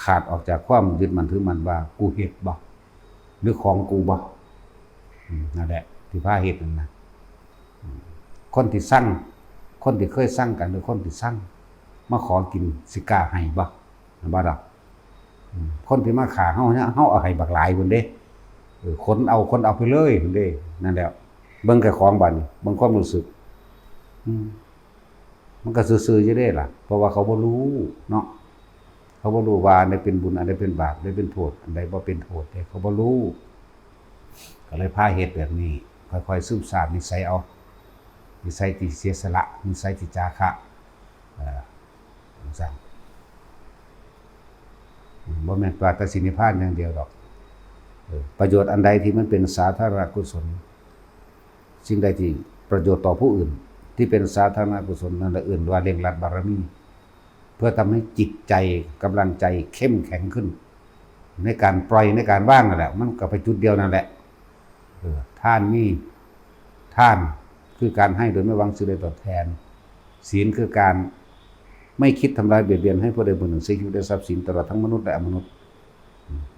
ขาดออกจากความยึดมั่นถือมั่นว่ากูเฮ็ดบ่ หรือของกูบ่ อืม นั่นแหละ ที่พาเฮ็ดนั่นนะ อืม คนที่ซัง คนที่เคยซังกัน หรือคนที่ซัง มาขอกิน สิกล้าให้บ่ แม่นบ่ดอก อืม คนที่มาฆ่าเฮาเนี่ย เฮาเอาให้บักหลายพุ้นเด้ เออ ขนเอา ขนเอาไปเลยพุ้นเด้ นั่นแหละ เบิ่งเจ้าของบัดนี้ เบิ่งความรู้สึก อืม มันก็ซื่อๆอยู่เด้ล่ะ เพราะว่าเขาบ่รู้เนาะ เขาบ่รู้ว่าอันใดเป็นบุญ อันใดเป็นบาป อันใดเป็นโทษ อันใดบ่เป็นโทษเด้ เขาบ่รู้ ก็เลยพาเฮ็ดแบบนี้ ค่อยๆซึมซาบนิสัยเอา นิสัยที่เสียสละ นิสัยที่จาคะ เอ่อ จั่งซั้น อืม บ่แม่นว่าแต่สินิพพานอย่างเดียวดอก เออ ประโยชน์อันใดที่มันเป็นสาธารณกุศล สิ่งใดที่ประโยชน์ต่อผู้อื่น ที่เป็นสาธารณกุศล นั่นแหละเอิ้นว่าเร่งรัดบารมี เพื่อทำให้จิตใจ กำลังใจเข้มแข็งขึ้น ในการปล่อย ในการวางนั่นแหละ มันก็ไปจุดเดียวนั่นแหละ เออ ทานมี ทานคือการให้โดยไม่หวังสิ่งใดตอบแทน ศีลคือการไม่คิดทำร้ายเบียดเบียนให้ผู้ใดผู้หนึ่งเสียชีวิตและทรัพย์สิน ตลอดทั้งมนุษย์และอมนุษย์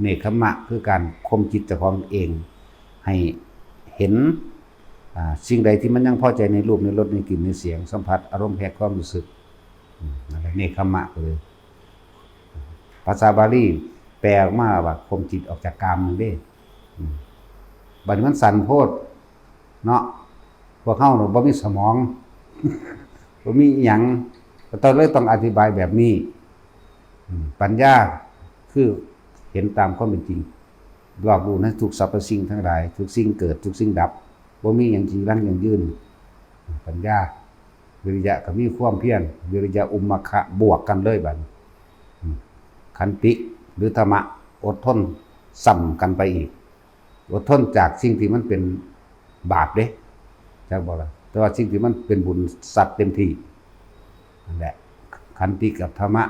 เนกขัมมะคือการข่มจิตเจ้าของเอง ให้เห็น อ่า สิ่งใดที่มันยังพอใจในรูป ในรส ในกลิ่น ในเสียง สัมผัส อารมณ์แผลกความรู้สึก อืม นั่นแหละ เนกขัมมะก็เลย ภาษาบาลีแปลออกมาว่าข่มจิตออกจากกามนั่นเด้ อืม บัดนี้มันสั้นโพดเนาะ พวกเฮาน่ะบ่มีสมอง บ่มีอิหยัง ก็ต้องเลยต้องอธิบายแบบนี้ อืม ปัญญาคือเห็นตามความเป็นจริง รอบรู้ในทุกสรรพสิ่งทั้งหลาย ทุกสิ่งเกิด ทุกสิ่งดับ บ่มีหยังจีรังยั่งยืน ปัญญา วิริยะก็มีความเพียร วิริยะอุมมะคะบวกกันเลยบัดนี้ อืม ขันติ หรือธรรมะ อดทนซ้ำกันไปอีก อดทนจากสิ่งที่มันเป็นบาปเด้ จักบ่ล่ะ แต่ว่าสิ่งที่มันเป็นบุญซัดเต็มที่ นั่นแหละ ขันติกับธรรมะ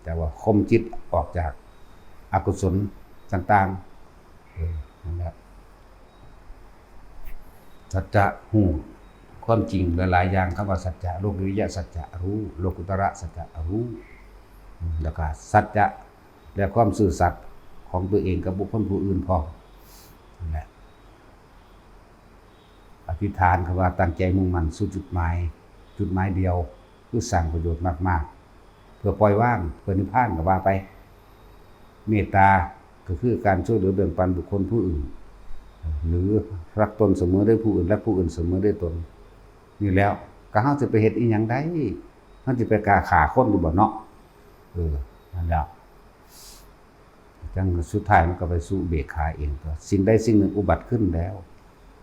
แต่ว่าข่มจิตออกจากอกุศลต่างๆ เออ นั่นแหละ สัจจะฮู้ความจริงหลายๆอย่าง คำว่าสัจจะ โลกิริยสัจจะรู้ โลกุตระสัจจะรู้ อืม แล้วก็สัจจะและความซื่อสัตย์ของตัวเองกับบุคคลผู้อื่นพร้อม นั่นแหละ อธิษฐาน คำว่าตั้งใจมุ่งมั่นสู่จุดหมาย จุดหมายเดียว คือสร้างประโยชน์มากๆ เพื่อปล่อยวาง เพื่อนิพพานก็ว่าไป เมตตาก็คือการช่วยเหลือแบ่งปันบุคคลผู้อื่น หรือรักตนเสมอด้วยผู้อื่น รักผู้อื่นเสมอด้วยตน นี่แล้ว ก็เฮาสิไปเฮ็ดอีหยังได้ เฮาสิไปกล้าฆ่าคนอยู่บ่เนาะ เออ นั่นแหละ จั่งสุดท้ายมันก็ไปสู่อุเบกขาเองตัว สิ่งใดสิ่งหนึ่งอุบัติขึ้นแล้ว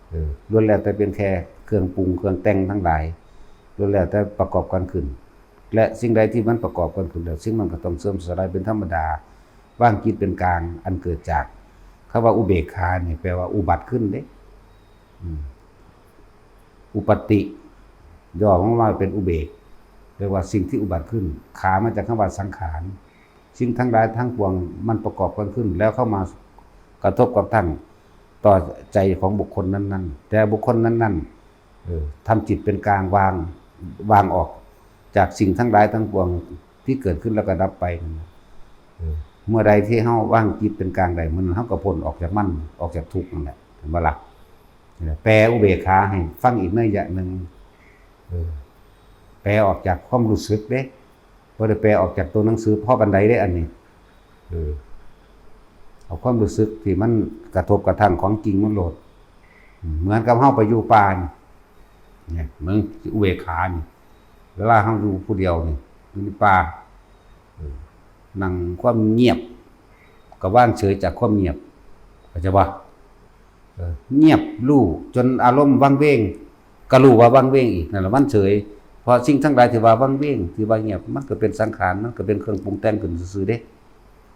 เออ ล้วนแล้วแต่เป็นแค่เครื่องปรุงเครื่องแต่งทั้งหลาย ล้วนแล้วแต่ประกอบกันขึ้น และสิ่งใดที่มันประกอบกันขึ้นแล้ว สิ่งนั้นก็ต้องเสื่อมสลายเป็นธรรมดา วางจิตเป็นกลาง อันเกิดจากคำว่าอุเบกขานี่แปลว่าอุบัติขึ้นเด้ อืม อุปัตติ ย่อลงมาเป็นอุเบก เรียกว่าสิ่งที่อุบัติขึ้น ขามาจากคำว่าสังขาร สิ่งทั้งหลายทั้งปวงมันประกอบกันขึ้น แล้วเข้ามากระทบกระทั่งต่อใจของบุคคลนั้นๆ แต่บุคคลนั้นๆ เออ ทำจิตเป็นกลาง วาง วางออกจากสิ่งทั้งหลายทั้งปวงที่เกิดขึ้นแล้วก็ดับไปนั่นน่ะ เออ เมื่อใดที่เฮาวางจิตเป็นกลางได้ มันเฮาก็พ้นออกจากมัน ออกจากทุกข์นั่นแหละ เห็นบ่ล่ะ? นี่แหละ แปลอุเบกขาให้ฟังอีกนัยยะหนึ่ง เออ แปลออกจากความรู้สึกเด้ บ่ได้แปลออกจากตัวหนังสือพอปานใดเด้อันนี้ เออ เอาความรู้สึกที่มันกระทบกระทั่งของจริงมันโลด อืม เหมือนกับเฮาไปอยู่ป่านี่ เนี่ย มึงสิอุเบกขานี่ เวลาเฮาอยู่ผู้เดียวนี่ อยู่ในป่า เออ นั่งความเงียบ ก็วางเฉยจากความเงียบ เข้าใจบ่? เออ เงียบรู้จนอารมณ์วังเวง ก็รู้ว่าวังเวงอีก นั่นแหละมันเฉย เพราะสิ่งทั้งหลายที่ว่าวังเวง ที่ว่าเงียบ มันก็เป็นสังขาร มันก็เป็นเครื่องปรุงแต่งขึ้นซื่อๆเด้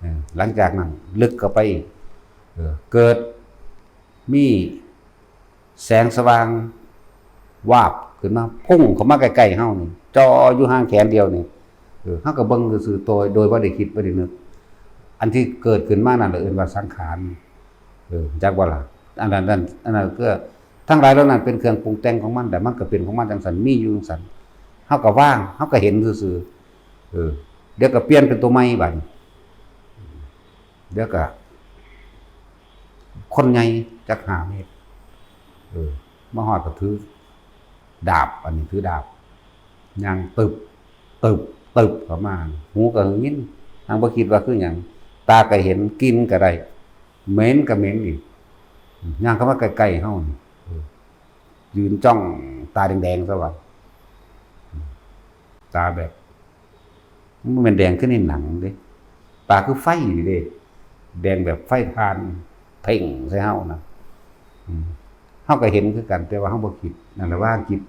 เออ หลังจากนั้นลึกเข้าไปอีก เออ เกิดมีแสงสว่าง วาบขึ้นมา พุ่งเข้ามาใกล้ๆเฮานี่ จ่ออยู่ห่างแขนเดียวนี่ เออ เฮาก็เบิ่งซื่อๆ โดย โดยบ่ได้คิดบ่ได้นึก อันที่เกิดขึ้นมานั่นแหละเอิ้นว่าสังขาร เออ จักบ่ล่ะ? อันนั้น อันนั้น อันนั้นก็ ทั้งหลายเหล่านั้นเป็นเครื่องปรุงแต่งของมัน แต่มันก็เป็นของมันจั่งซั้น มีอยู่จั่งซั้น เฮาก็วาง เฮาก็เห็นซื่อๆ เออ เดี๋ยวก็เปลี่ยนเป็นตัวใหม่บัดนี้ เดี๋ยวก็ คนใหญ่จักห้าเมตร เออ มาฮอดก็ถือดาบ อันนี้ถือดาบ ย่างตึบ ตึบ ตึบเข้ามา หูก็ได้ยิน หากบ่คิดว่าคือหยัง ตาก็เห็น กลิ่นก็ได้ เหม็นก็เหม็นอีก ย่างเข้ามาใกล้ๆเฮานี่ เออ ยืนจ้องตาแดงๆซะว่า ตาแบบ มันบ่แม่นแดงคือในหนังเด้ ตาคือไฟนี่เด้ แดงแบบไฟถ่าน เพ่งใส่เฮานะ อืม เฮาก็เห็นคือกัน แต่ว่าเฮาบ่คิด นั่นแหละว่าจิต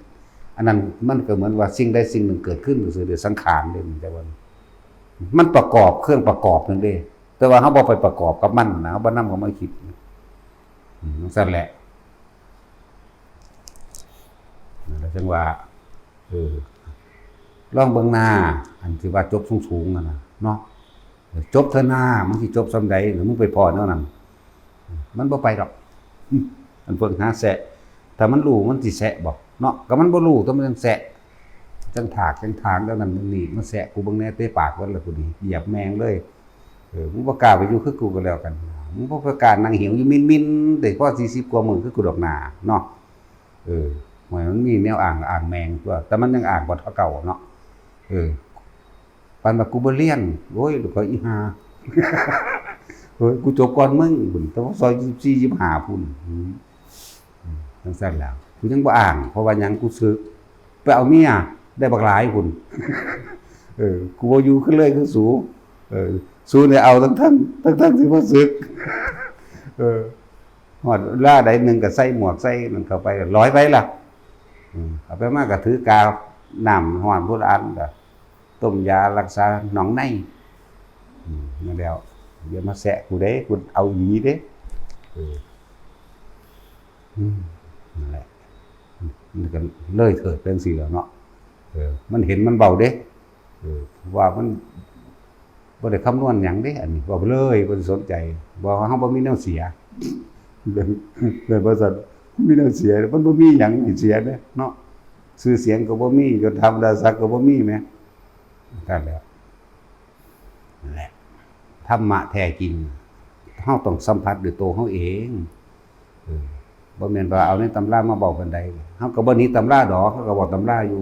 อันนั้นมันก็เหมือนว่าสิ่งใดสิ่งหนึ่งเกิดขึ้นซื่อๆ โดยสังขารเด้ แต่ว่า มันประกอบ เครื่องประกอบนั่นเด้ แต่ว่าเฮาบ่ไปประกอบกับมันนะ เฮาบ่นำเข้ามาคิด อืม จั่งซั้นแหละ นั่นแหละจั่งว่า เออ ลองเบิ่งหน้า อันที่ว่าจบสูงๆนั่นน่ะเนาะ จบเถอะหน้า มึงสิจบส่ำใด หรือมึงไปพ้อแนวนั้น มันบ่ไปดอก อันพวกหาแซะ ถ้ามันรู้มันสิแซะบ่เนาะ ก็มันบ่รู้ แต่มันจั่งแซะ จั่งถาก จั่งถาง แล้วนั่นนี่ มาแซะกูเบิ่งแหน่ เตะปากเบิดแล้วกูนี่ เหยียบแม่งเลย เออ มึงบ่กล้าไปอยู่คือกูก็แล้วกัน มึงบ่กล้านั่งหิวอยู่มินๆ ได้พอสี่สิบกว่ามื้อคือกูดอกหน้าเนาะ เออ หวยมันมีแนวอ้าง อ้างแม่งตัว แต่มันยังอ้างบ่เท่าเก่าเนาะ เออ ปานว่ากูบ่เรียน โอ้ย ลูกเขาอีห่า โอ้ย กูจบก่อนมึงพุ้น แต่ว่าซอยยี่สิบสี่ ยี่สิบห้าพุ้น อืม อืม จั่งซั้นแล้ว กูยังบ่อ้าง เพราะว่าหยัง กูสึก ไปเอาเมีย ได้บักหลายพุ้น เออ กูบ่อยู่คือเลยคือสู เออ สูเนี่ยเอาทั้งๆ ทั้งๆที่บ่สึก เออ ฮอดเวลาใดหนึ่งก็ใส่หมวกใส่นั่นเข้าไป ลอยไปล่ะ อืม เอาไปมาก็ถือกาน้ำฮ้อนพุ้นอันก็ต้มยารักษาหนองใน อืม นั่นแล้ว อย่ามาแซะกูเด้ กูเอาอีหลีเด้ เออ อืม นั่นแหละ มันก็เลยเถิดไปจั่งซี้แหล้วเนาะ เออ มันเห็นมันเว้าเด้ เออ ว่ามันบ่ได้คำนวณหยังเด้ อันนี้เว้าไปเลย บ่ได้สนใจ บ่ เฮาบ่มีแนวเสีย เรื่อง เรื่องว่าซั่น มีแนวเสีย มันบ่มีหยังให้เสียเด้เนาะ ชื่อเสียงก็บ่มี ยศถาบรรดาศักดิ์ก็บ่มีแหม นั่นแหละ นั่นแหละ ธรรมะแท้จริง เฮาต้องสัมผัสด้วยตัวเฮาเอง เออ บ่แม่นว่าเอาในตำรามาเว้าปานใด เฮาก็บ่หนีตำราดอก เฮาก็เว้าตำราอยู่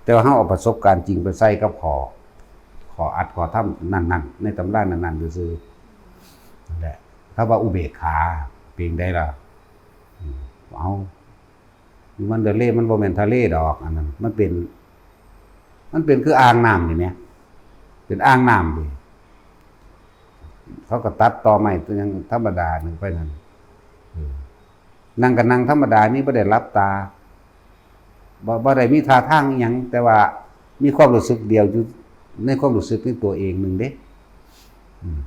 แต่ว่าเฮาเอาประสบการณ์จริงไปใส่กับข้อ ข้ออัดข้อธรรมนั่นๆ ในตำรานั่นๆซื่อๆ นั่นแหละ ถ้าว่าอุเบกขาเป็นไดล่ะ อืม เอา มันทะเล มันบ่แม่นทะเลดอก อันนั้น มันเป็น มันเป็นคืออ่างน้ำนี่แหม เป็นอ่างน้ำนี่ เขาก็ตัดตอไม้ตัวหยังธรรมดาหนึ่งไปนั่น เออ นั่งก็นั่งธรรมดานี่ บ่ได้หลับตา บ่ บ่ได้มีท่าทางอิหยัง แต่ว่ามีความรู้สึกเดียวอยู่ในความรู้สึกในตัวเองหนึ่งเด้ อืม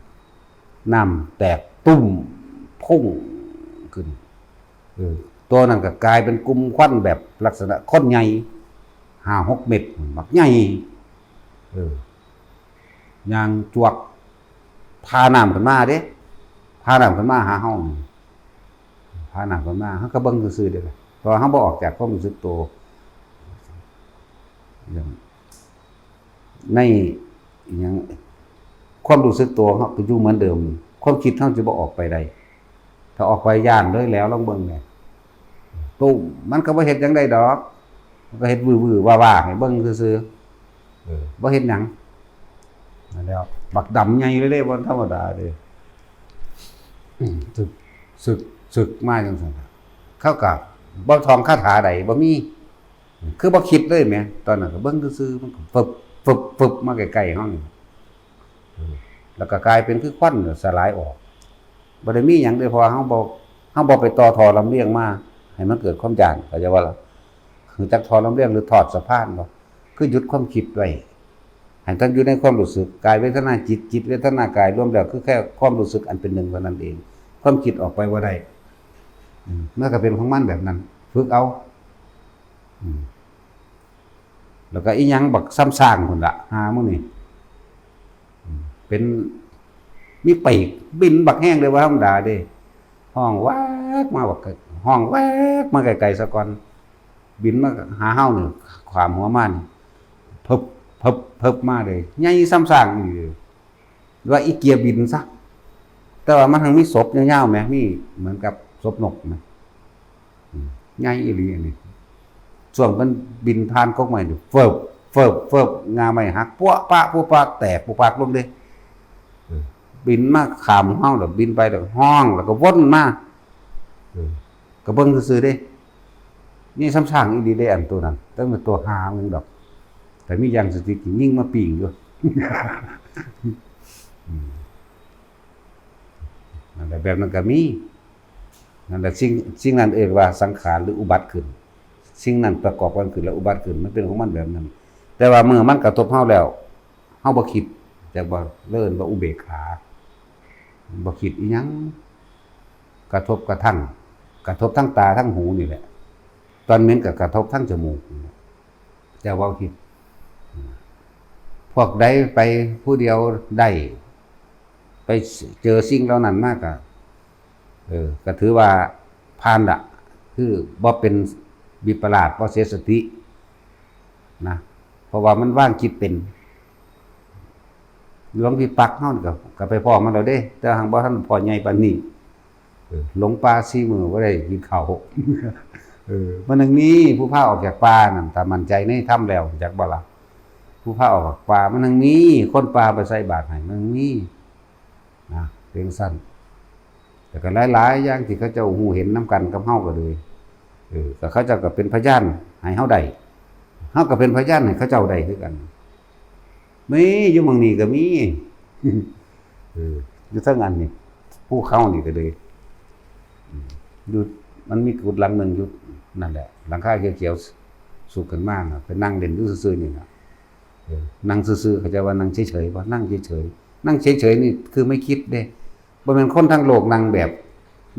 น้ำแตกตุ้ม พุ่งขึ้น เออ ตัวนั้นก็กลายเป็นกลุ่มควันแบบลักษณะคนใหญ่ ห้าหกเมตร บักใหญ่ เออ ย่างจวก พาน้ำขึ้นมาเด้ พาน้ำขึ้นมาหาเฮา พาน้ำขึ้นมา เฮาก็เบิ่งซื่อๆเด้ล่ะ เพราะว่าเฮาบ่ออกจากความรู้สึกตัว อย่าง ในอิหยัง ความรู้สึกตัวเฮาก็อยู่เหมือนเดิม ความคิดเฮาจะบ่ออกไปใด ถ้าออกไปย้านเลยแหล้ว ลองเบิ่งแหน่ ตุ้ม มันก็บ่เฮ็ดหยังได้ดอก มันก็เฮ็ดวื้อๆว่าๆให้เบิ่งซื่อๆ เออ บ่เฮ็ดหยัง นั่นแหล้ว บักดำใหญ่เลยเด้ บ่ธรรมดาเด้ อืม สึก สึก สึกมาจังซั่นน่ะ เขาก็บ่ท่องคาถาใด บ่มี คือบ่คิดเลยแหม ตอนนั้นก็เบิ่งซื่อๆ มันก็ฟึบ ฟึบ ฟึบ มาใกล้ๆเฮานี่ เออ แล้วก็กลายเป็นคือควันสลายออก บ่ได้มีหยังเด้ เพราะว่าเฮาบ่ เฮาบ่ไปต่อท่อลำเลียงมา ให้มันเกิดความย้าน เข้าใจบ่ล่ะ รู้จักท่อลำเลียงหรือทอดสะพานบ่ คือหยุดความคิดไว้ ให้ท่านอยู่ในความรู้สึก กายเวทนาจิต จิตเวทนากาย รวมแล้วคือแค่ความรู้สึกอันเป็นหนึ่งเท่านั้นเอง ความคิดออกไปบ่ได้ อืม มันก็เป็นของมันแบบนั้น ฝึกเอา อืม แล้วก็อีหยังบักซ้ำซากพุ้นล่ะ หามื้อนี้ อืม เป็น มีปีก บินบักแฮงเลย บ่ธรรมดาเด้ ฮ้องแวกมาบัก ฮ้องแวกมาไกลๆซะก่อน บินมาหาเฮานี่ ข้ามหัวมานี่ เพิบ เพิบ เพิบมาเลย ใหญ่ซ้ำซากอีหลี ว่าอีเกียบินซะ แต่ว่ามันทั้งมีศพยาวๆแหม มีเหมือนกับศพนกนะ อืม ใหญ่อีหลีอันนี้ ช่วงมันบินผ่านกกไม้นี่ เฟิบ เฟิบ เฟิบ งาไม้หัก ปั๊วะปะ ปั๊วะปะ แตก ปุ๊บปักลงเด้ เออ บินมาข้ามเฮาแล้ว บินไปแล้วฮ้อง แล้วก็วนมา เออ ก็เบิ่งซื่อๆเด้ นี่ซ้ำซากอีหลีเด้ อันตัวนั้น แต่มันตัวหามันดอก แต่มีอย่างสถิติยิงมาปิ้งอยู่ อืม นั่นแหละ แบบนั้นก็มี นั่นแหละ สิ่ง สิ่งนั้นเอิ้นว่าสังขารหรืออุบัติขึ้น สิ่งนั้นประกอบกันขึ้นแล้วอุบัติขึ้น มันเป็นของมันแบบนั้น แต่ว่าเมื่อมันกระทบเฮาแล้ว เฮาบ่คิด จักบ่ เอิ้นว่าอุเบกขา บ่คิดอีหยัง กระทบกระทั่ง กระทบทั้งตาทั้งหูนี่แหละ ตอนเหม็นก็กระทบทั้งจมูกนี่แหละ แต่ว่าคิด พวกใดไปผู้เดียวได้ ไปเจอสิ่งเหล่านั้นมากก็ เออ ก็ถือว่าผ่านละ คือบ่เป็นวิปลาส บ่เสียสตินะ เพราะว่ามันวางจิตเป็น หลวงพี่ปักเฮานี่ก็ ก็ไปพ้อมันแล้วเด้ แต่หั้งบ่ทันพ้อใหญ่ปานนี้ เออ หลงป่าสี่มื้อบ่ได้กินข้าว เออ มันยังมีผู้พาออกจากป่านั่น ถ้ามั่นใจในธรรมแล้ว จักบ่ล่ะ ผู้พาออกจากป่า มันยังมีคนป่าไปใส่บาตรให้ มันยังมี นะ เป็นซั่น แต่ก็หลายๆอย่างที่เขาเจ้าฮู้เห็นนำกันกับเฮาก็เลย เออ ก็เขาเจ้าก็เป็นพยานให้เฮาได้ เฮาก็เป็นพยานให้เขาเจ้าได้คือกัน มีอยู่หม่องนี้ก็มี เออ อยู่เทิงอันนี้ ภูเขานี่ก็เลย อืม อยู่ มันมีกุฏิหลังหนึ่งอยู่นั่นแหละ หลังคาเขียวๆ สุกขึ้นมาน่ะ ไปนั่งเล่นอยู่ซื่อๆนี่น่ะ เออ นั่งซื่อๆ เขาเจ้าว่านั่งเฉยๆ บ่ นั่งเฉยๆ นั่งเฉยๆนี่คือไม่คิดเด้ บ่แม่นคนทั้งโลกนั่งแบบ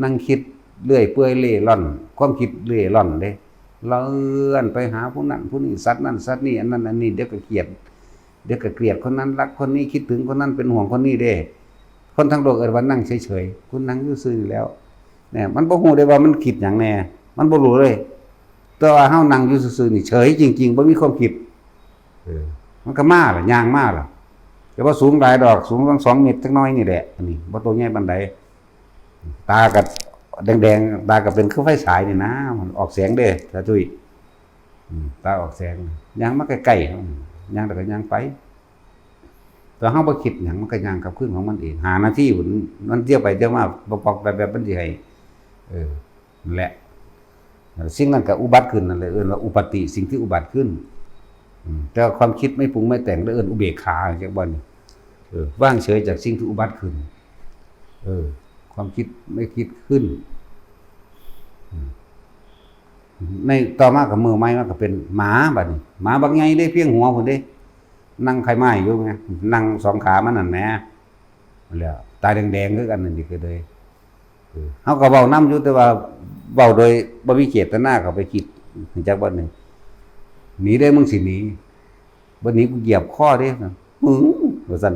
นั่งคิดเรื่อยเปื่อยเร่ร่อน ความคิดเร่ร่อนเด้ เลื่อนไปหาผู้นั้นผู้นี้ สัตว์นั้นสัตว์นี้ อันนั้นอันนี้ เดี๋ยวก็เกลียด เดี๋ยวก็เกลียดคนนั้น รักคนนี้ คิดถึงคนนั้น เป็นห่วงคนนี้เด้ คนทั้งโลกเอิ้นว่านั่งเฉยๆ คุณนั่งอยู่ซื่อนี่แหล้ว เนี่ย มันบ่ฮู้ได้ว่ามันคิดหยังแน่ มันบ่รู้เลย แต่ว่าเฮานั่งอยู่ซื่อๆนี่เฉยจริงๆ บ่มีความคิด เออ มันก็มาล่ะ ย่างมาล่ะ แต่ว่าสูงหลายดอก สูงตั้งสองเมตรจักหน่อยนี่แหละ อันนี้บ่โตใหญ่ปานใด ตาก็แดงๆ ตาก็เป็นคือไฟฉายนี่นะ มันออกแสงเด้ ตาตุ้ย อืม ตาออกแสง ย่างมาใกล้ๆ ย่างแล้วก็ย่างไป แต่เฮาบ่คิดหยัง มันก็ย่างกลับคืนของมันเอง ห้านาทีพุ้น มันเที่ยวไปเที่ยวมา ปอกๆแป๊บๆ มันสิให้ เออ นั่นแหละ สิ่งนั้นก็อุบัติขึ้นนั่นแหละ เอิ้นว่าอุปัตติ สิ่งที่อุบัติขึ้น อืม แต่ว่าความคิดไม่ปรุงไม่แต่ง เอิ้นอุเบกขา จักบ่นี่ เออ วางเฉยจากสิ่งที่อุบัติขึ้น เออ ความคิดไม่คิดขึ้น อืม ในต่อมาก็มื้อใหม่มันก็เป็นหมาบัดนี้ หมาบักใหญ่เด้ เพียงหัวพุ้นเด้ นั่งไขว่ไม้อยู่ไง นั่งสองขามันนั่นแหม แล้วตาแดงๆคือกันนั่นนี่ก็เลย เออ เฮาก็เว้านำอยู่ แต่ว่าเว้าโดยบ่มีเจตนาเข้าไปคิด จักบ่หนึ่ง "หนีเด้อ มึงสิหนี บ่หนีกูเหยียบคอเด้" มึง ว่าซั่น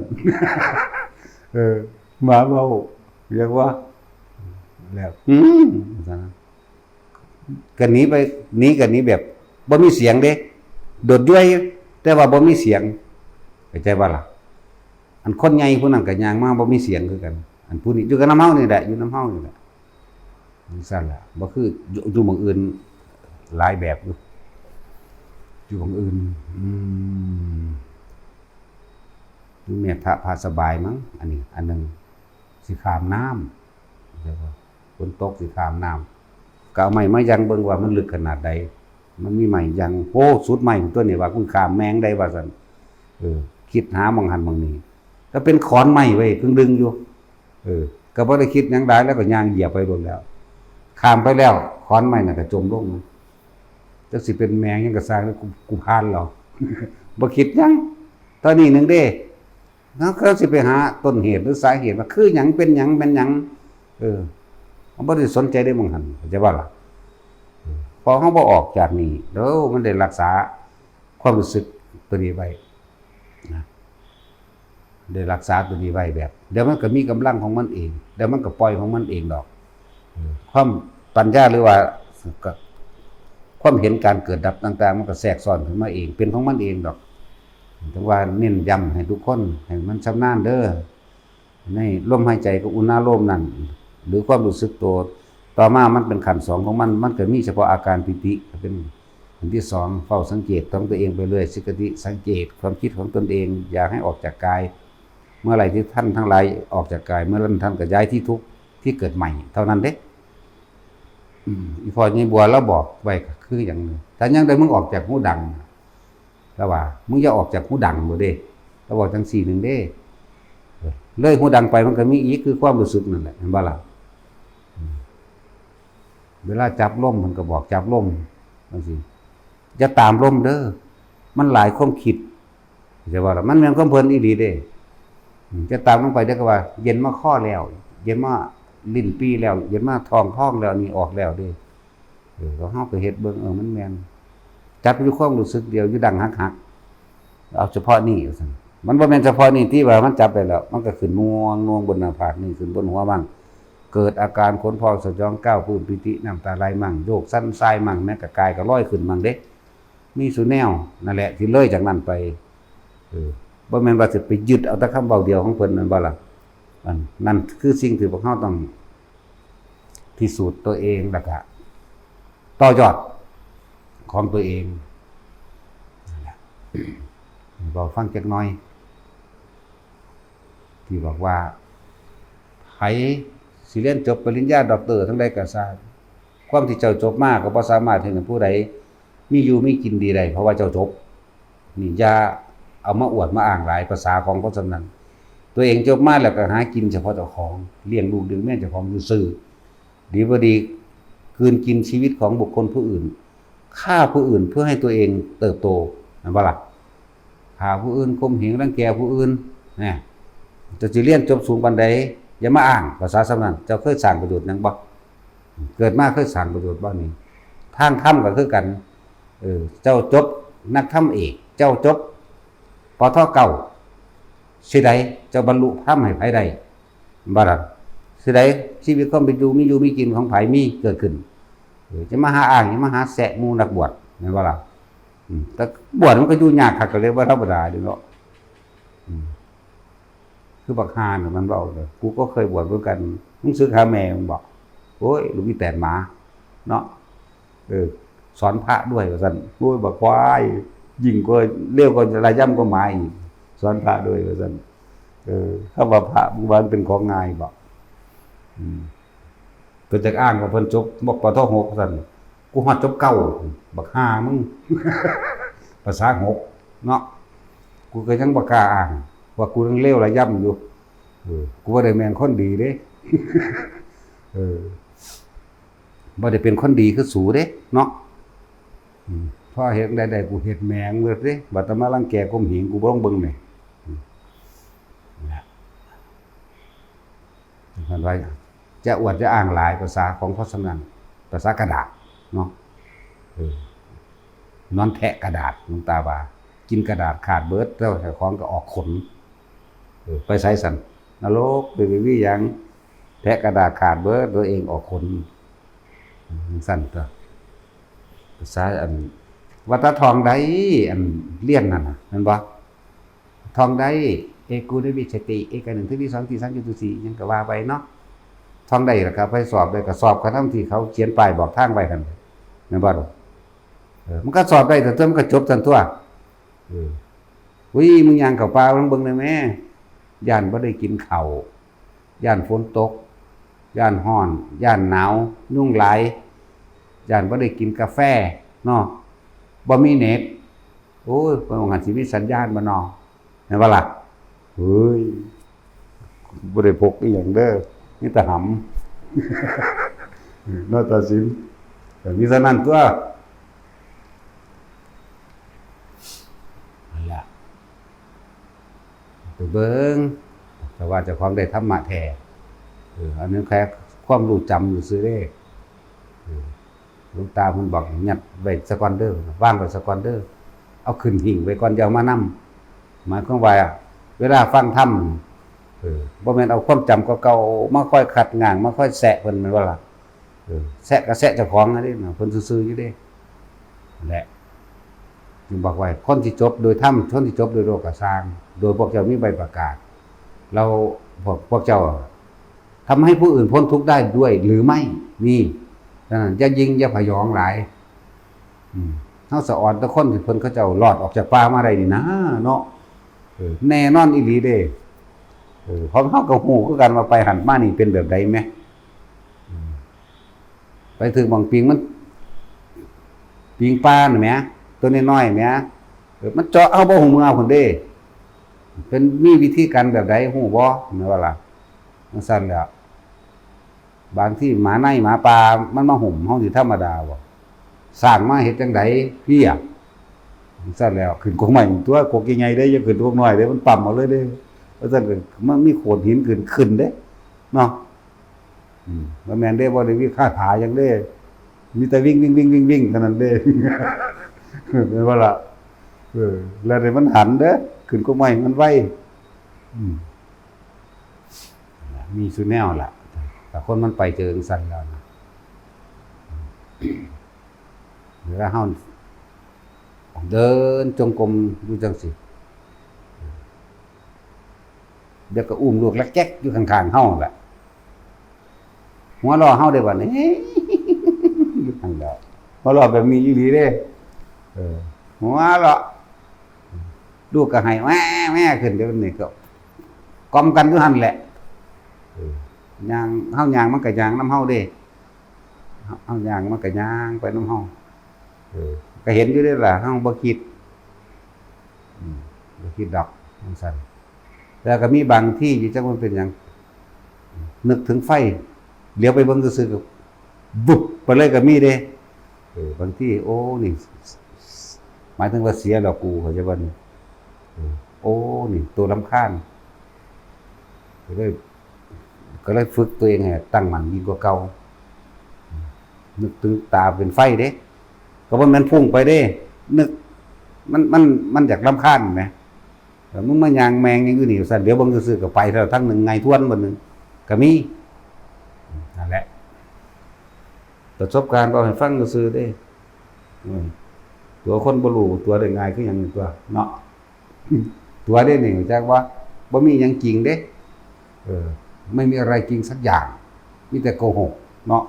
เออ หมาเว้า เรียกว่า แล้ว "อืม" ว่าซั่น ก็หนีไป หนีก็หนีแบบบ่มีเสียงเด้ โดดย้วย แต่ว่าบ่มีเสียง เข้าใจบ่ล่ะ อันคนใหญ่ผู้นั้นก็ย่างมาบ่มีเสียงคือกัน อันผู้นี้อยู่กับนำเฮานี่แหละ อยู่นำเฮานี่แหละ จั่งซั้นล่ะ บ่คืออยู่ อยู่หม่องอื่น หลายแบบอยู่ อยู่หม่องอื่น อืม อยู่แม่ทะพาสบายมั้ง อันนี้ อันหนึ่ง สิข้ามน้ำ เดี๋ยวก่อน ฝนตกสิข้ามน้ำ ก็เอาไม้มายังเบิ่งว่ามันลึกขนาดใด มันมีไม้ยัง "โอ้ สุดไม้ตัวนี้ว่า กูข้ามแม่งได้" ว่าซั่น เออ คิดหาหม่องหั่นหม่องนี้ ก็เป็นขอนไม้ไว้ครึ่งดึงอยู่ เออ ก็บ่ได้คิดหยังหลาย แล้วก็ย่างเหยียบไปโลดแล้ว ข้ามไปแล้ว ขอนไม้น่ะก็จมลง จักสิเป็นแมงหยังก็ซ่าง กู กูผ่านแล้ว บ่คิดหยัง ตอนนี้หนึ่งเด้ แล้วก็สิไปหาต้นเหตุหรือสาเหตุว่าคือหยัง เป็นหยัง เป็นหยัง เออ มันบ่ได้สนใจได้หม่องหั่น เข้าใจบ่ล่ะ เออ พอเฮาบ่ออกจากนี่ เด้อ มันได้รักษาความรู้สึกตัวนี้ไว้ นะ ได้รักษาตัวนี้ไว้แบบ เดี๋ยวมันก็มีกำลังของมันเอง เดี๋ยวมันก็ปล่อยของมันเองดอก เออ ความปัญญาหรือว่า ก็ ความเห็นการเกิดดับต่างๆ มันก็แทรกซ้อนขึ้นมาเอง เป็นของมันเองดอก ถึงว่าเน้นย้ำให้ทุกคน ให้มันชำนาญเด้อ ในลมหายใจกับอุณาโลมนั่น หรือความรู้สึกตัว ต่อมามันเป็นขั้นสองของมัน มันก็มีเฉพาะอาการปีติ เป็นขั้นที่สอง เฝ้าสังเกตของตัวเองไปเรื่อย สิกขติ สังเกตความคิดของตนเอง อย่าให้ออกจากกาย เมื่อไหร่ที่ท่านทั้งหลายออกจากกาย เมื่อนั้นท่านก็ย้ายที่ทุกข์ที่เกิดใหม่ เท่านั้นเด้ อืม อีพ่อใหญ่บัวลาวบอกไว้ก็คือหยัง ถ้ายังได้มึงออกจากหูดัง ลาวว่า "มึงอย่าออกจากหูดังโลดเด้" ลาวบอกจั่งซี้หนึ่งเด้ เออ เลยหูดังไปมันก็มีอีก คือความรู้สึกนั่นแหละ เห็นบ่ล่ะ อืม เวลาจับลมมันก็บอกจับลมจั่งซี้ "อย่าตามลมเด้อ มันหลายความคิด" เข้าใจบ่ล่ะ มันแม่นความเพิ่นอีหลีเด้ อืม จะตามลงไปเด้อ ก็ว่า "เย็นมาคอแล้ว เย็นมาลิ้นปี่แล้ว เย็นมาท้องพองแล้ว นี่ออกแล้วเด้" เออ ก็เฮาก็เฮ็ดเบิ่ง เออ มันแม่น จับอยู่ความรู้สึกเดียว อยู่ดั้งหักๆ เอาเฉพาะนี่ว่าซั่น มันบ่แม่นเฉพาะนี่ที่ว่ามันจับได้แล้ว มันก็ขึ้นน่วงๆ บนหน้าผากนี่ ขึ้นบนหัวมั่ง เกิดอาการขนพองสยองก้าว ปลื้มปีติน้ำตาไหลมั่ง โยกสั่นสายมั่ง แม้กะกายก็ลอยขึ้นมั่งเด้ มีซุแนว นั่นแหละ ที่เลยจากนั้นไป เออ บ่แม่นว่าสิไปยึดเอาแต่คำเว้าเดียวของเพิ่น แม่นบ่ล่ะ อัน นั่นคือสิ่งที่พวกเฮาต้องพิสูจน์ตัวเอง แล้วก็ต่อยอดของตัวเอง นั่นแหละ เว้าฟังจักหน่อย ที่บอกว่า ไผสิเรียนจบปริญญาด็อกเตอร์ทั้งใดก็ซ่าง ความที่เจ้าจบมาก็บ่สามารถเฮ็ดให้ผู้ใดมีอยู่มีกินดีได้ เพราะว่าเจ้าจบ นี่อย่าเอามาอวดมาอ้างหลาย ภาษาของคนส่ำนั้น ตัวเองจบมาแล้วก็หากินเฉพาะเจ้าของ เลี้ยงลูกเลี้ยงเมียเจ้าของซื่อๆ ดีบ่ดี กลืนกินชีวิตของบุคคลผู้อื่น ฆ่าผู้อื่นเพื่อให้ตัวเองเติบโต แม่นบ่ล่ะ ฆ่าผู้อื่น ข่มเหงรังแกผู้อื่น นะ เจ้าสิเรียนจบสูงปานใด อย่ามาอ้าง ภาษาส่ำนั้น เจ้าเคยสร้างประโยชน์หยังบ่ เกิดมาเคยสร้างประโยชน์บ่นี่ ทางธรรมก็คือกัน เออ เจ้าจบนักธรรมเอก เจ้าจบ ปท เก้า สิได้ เจ้าบรรลุธรรมให้ไผได้ บ่ล่ะ สิได้ ชีวิตความเป็นอยู่ มีอยู่มีกินของไผมีเกิดขึ้น เออ จะมาหาอ้าง จะมาหาแซะหมู่นักบวช แม่นบ่ล่ะ อืม แต่บวชมันก็อยู่ยากคัก ก็เลยบ่ธรรมดาเด้เนาะ อืม คือบักห่าน่ะมันเว้าเลย "กูก็เคยบวชเหมือนกัน มึงสึกหาแม่มึงบ่" โอ้ย ลูกอีแตนหมา เนาะ เออ "สอนพระด้วย" ว่าซั่น โอ้ย บักควาย ยิ่งกว่า เลวกว่าระยำกว่าหมาอีก "สอนพระด้วย" ว่าซั่น เออ คำว่าพระมึงว่ามันเป็นของง่ายบ่ อืม เพิ่นจักอ้างว่าเพิ่นจบ มกปท หก ซั่น กูฮอดจบ เก้า บักห่ามึง ภาษา หก เนาะ กูก็ยังบ่กล้าอ้าง ว่ากูยังเลวระยำอยู่ เออ กูบ่ได้แม่นคนดีเด้ เออ บ่ได้เป็นคนดีคือสูเด้ เนาะ อืม พอเฮ็ดได้ได้ กูเฮ็ดแม่งเบิดเด้ บัดแต่มารังแกข่มเหง กูบ่ลองเบิ่งแหน่ อืม นะ ท่านว่า จะอวดจะอ้างหลายภาษาของ เพราะฉะนั้น ภาษากระดาษเนาะ เออ นอนแทะกระดาษ หลวงตาว่า กินกระดาษขาดเบิด แล้วเจ้าของก็ออกขน เออ ไปไสซั่น นรก ไปวิวีหยัง แทะกระดาษขาดเบิด ตัวเองออกขน อืม ซั่นตัว ภาษาอัน ว่าแต่ท่องได้ อันเรียนนั่นน่ะ แม่นบ่ ท่องได้ เอกูนวิชชติ เอกหนึ่ง ถึงที่สอง ที่สาม จุดสี่ หยังก็ว่าไปเนาะ ท่องได้แล้วก็ไปสอบได้ ก็สอบกระทั่งที่เขาเขียนป้ายบอกทางไว้หั่น แม่นบ่ล่ะ เออ มันก็สอบได้ แต่ตัวมันก็จบซั่นตัว เออ อุ้ย มึงย่างเข้าป่า ลองเบิ่งได้แหม ย่านบ่ได้กินข้าว ย่านฝนตก ย่านร้อน ย่านหนาว ยุงหลาย ย่านบ่ได้กินกาแฟ เนาะ บ่มีเน็ต โอ้ย เพิ่นว่าหั่นสิมีสัญญาณบ่เนาะ แม่นบ่ล่ะ เฮ้ย บ่ได้พกอีหยังเด้อ มีแต่หำ เนาะ ตาสิน ก็มีเท่านั้นตัว นั่นแหละ ไปเบิ่ง แต่ว่าเจ้าของได้ธรรมะแท้ เออ อันนั้นแค่ความรู้จำซื่อๆเด้ เออ หลวงตาเพิ่นบอก "ยัดไว้ซะก่อนเด้อ วางไว้ซะก่อนเด้อ เอาขึ้นหิ้งไว้ก่อน อย่าเอามานำ" หมายความว่า เวลาฟังธรรม เออ บ่แม่นเอาความจำเก่าๆมาคอยคัดง้าง มาคอยแซะเพิ่น แม่นบ่ล่ะ เออ แซะก็แซะเจ้าของนั่นเด้เนาะ เพิ่นซื่อๆอยู่เด้ นั่นแหละ จึงบอกว่า คนที่จบโดยธรรม คนที่จบโดยโลกก็ซ่าง โดยพวกเจ้ามีใบประกาศ แล้วพวก พวกเจ้าทำให้ผู้อื่นพ้นทุกข์ได้ด้วยหรือไม่ นี่ ฉะนั้นอย่ายิ่งอย่าพยองหลาย อืม เฮาสะออนแต่คนที่เพิ่นเขาเจ้ารอดออกจากป่ามาได้นี่นะ เนาะ เออ แน่นอนอีหลีเด้ เออ เพราะเฮาก็ฮู้คือกันว่าไปหั่นมานี่เป็นแบบใดแหม อืม ไปถืกหม่องปิงมัน ปิงป่าน่ะแหม ตัวน้อยๆแหม เออ มันเจาะเอาบ่ฮู้เมือพุ้นเด้ เป็นมีวิธีการแบบใดฮู้บ่ แม่นบ่ล่ะ จั่งซั้นแหล้ว บางทีหมาในหมาป่ามันมาห่มเฮาสิธรรมดาบ่ ช้างมาเฮ็ดจั่งใด เพี้ย จั่งซั้นแหล้ว ขึ้นกกไม้ตัว กกใหญ่ๆเด้ อย่าขึ้นกกน้อยเด้ มันปั๊มเอาเลยเด้ ว่าซั่นก็มันมีโขดหินขึ้น ขึ้นเด้ เนาะ อืม บ่แม่นเด้ บ่ได้มีคาถาหยังเด้ มีแต่วิ่ง วิ่ง วิ่ง วิ่ง วิ่งเท่านั้นเด้ แม่นบ่ล่ะ เออ แล้วเดี๋ยวมันหันเด้อ ขึ้นกกไม้มันไว อืม มีซุแนวล่ะ แต่คนมันไปเจอจั่งซั้นแล้วนะ เวลาเฮาเดินจงกรมอยู่จั่งซี้ เดี๋ยวก็อุ้มลูกลักแก๊กอยู่ข้างๆเฮาแหละ หัวเราะเฮาได้บัดนี้ อยู่ข้างเดียว หัวเราะแบบนี้อีหลีเด้ เออ หัวเราะ ลูกก็ให้แม่แม่ขึ้น เดี๋ยวนี้ก็กล่อมกันอยู่หั่นแหละ เออ ย่าง เฮาย่างมันก็ย่างนำเฮาเด้ เฮา เฮาย่างมันก็ย่างไปนำเฮา เออ ก็เห็นอยู่เด้ล่ะ เฮาบ่คิด อืม บ่คิดดอก จั่งซั้น แต่ก็มีบางที่อยู่ จักมันเป็นหยัง นึกถึงไฟ เหลียวไปเบิ่งซื่อๆก็ วุบไปเลยก็มีเด้ เออ บางที โอ้ นี่ หมายถึงว่าเสียแล้วกู เข้าใจบ่นี่ เออ โอ้ นี่ ตัวรำคาญ ก็เลย ก็เลยฝึกตัวเองให้ตั้งมั่นยิ่งกว่าเก่า นึกถึงตาเป็นไฟเด้ ก็บ่แม่นพุ่งไปเด้ นึก มัน มัน มันอยากรำคาญแหม เออ มึงมาย่างแมงหยังอยู่นี่ ซั่น เดี๋ยวเบิ่งซื่อๆก็ไปแล้ว ทั้งหนึ่งไงทวนบ่หนึ่ง ก็มี นั่นแหละ ประสบการณ์เว้าให้ฟังซื่อๆเด้ อืม ตัวคนบ่รู้ ตัวได้ง่ายคือหยังนี่ตัว เนาะ ตัวเด้นี่ จักว่า บ่มีหยังจริงเด้ เออ ไม่มีอะไรจริงสักอย่าง มีแต่โกหก เนาะ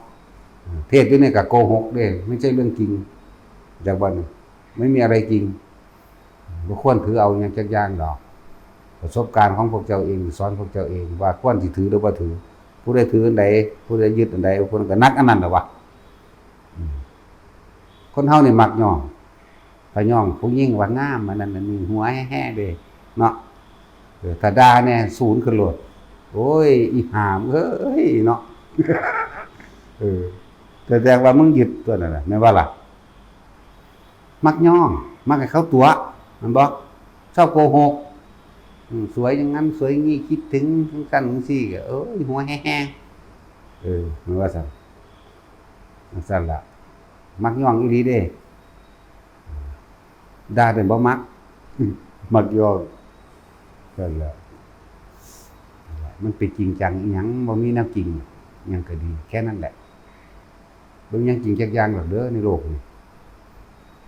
เทศน์อยู่นี่ก็โกหกเด้ ไม่ใช่เรื่องจริง จักว่านี่ ไม่มีอะไรจริง บ่ควรถือเอาหยังจักอย่างดอก ประสบการณ์ของพวกเจ้าเอง สอนพวกเจ้าเองว่าควรสิถือหรือบ่ถือ ผู้ใดถืออันใด ผู้ใดยึดอันใด ผู้นั้นก็หนักอันนั้นแหละวะ อืม คนเฮานี่มักย่อง ถ้าย่องผู้หญิงว่างาม อันนั้นอันนี้ หัวแฮ่ๆเด้เนาะ เออ ถ้าด่าแน่ ศูนย์ขึ้นโลด โอ้ย อีห่ามเอ้ยเนาะ เออ แสดงว่ามึงยึดตัวนั้นน่ะ แม่นบ่ล่ะ มักย่อง มักให้เขาตั๋ว แม่นบ่ ชอบโกหก อืม สวยอย่างนั้น สวยอย่างนี้ คิดถึงจังซั่นจังซี่ ก็ เอ้ย หัวแฮ่ๆ เออ มันว่าซั่น จังซั่นล่ะ มักย่องอีหลีเด้ ด่าเป็นบ่มัก มักย่อง นั่นแหละ มันไปจริงจังอิหยัง บ่มีแนวจริง อิหยังก็ดี แค่นั้นแหละ บ่มีหยังจริงจักอย่างหรอกเด้อในโลกนี้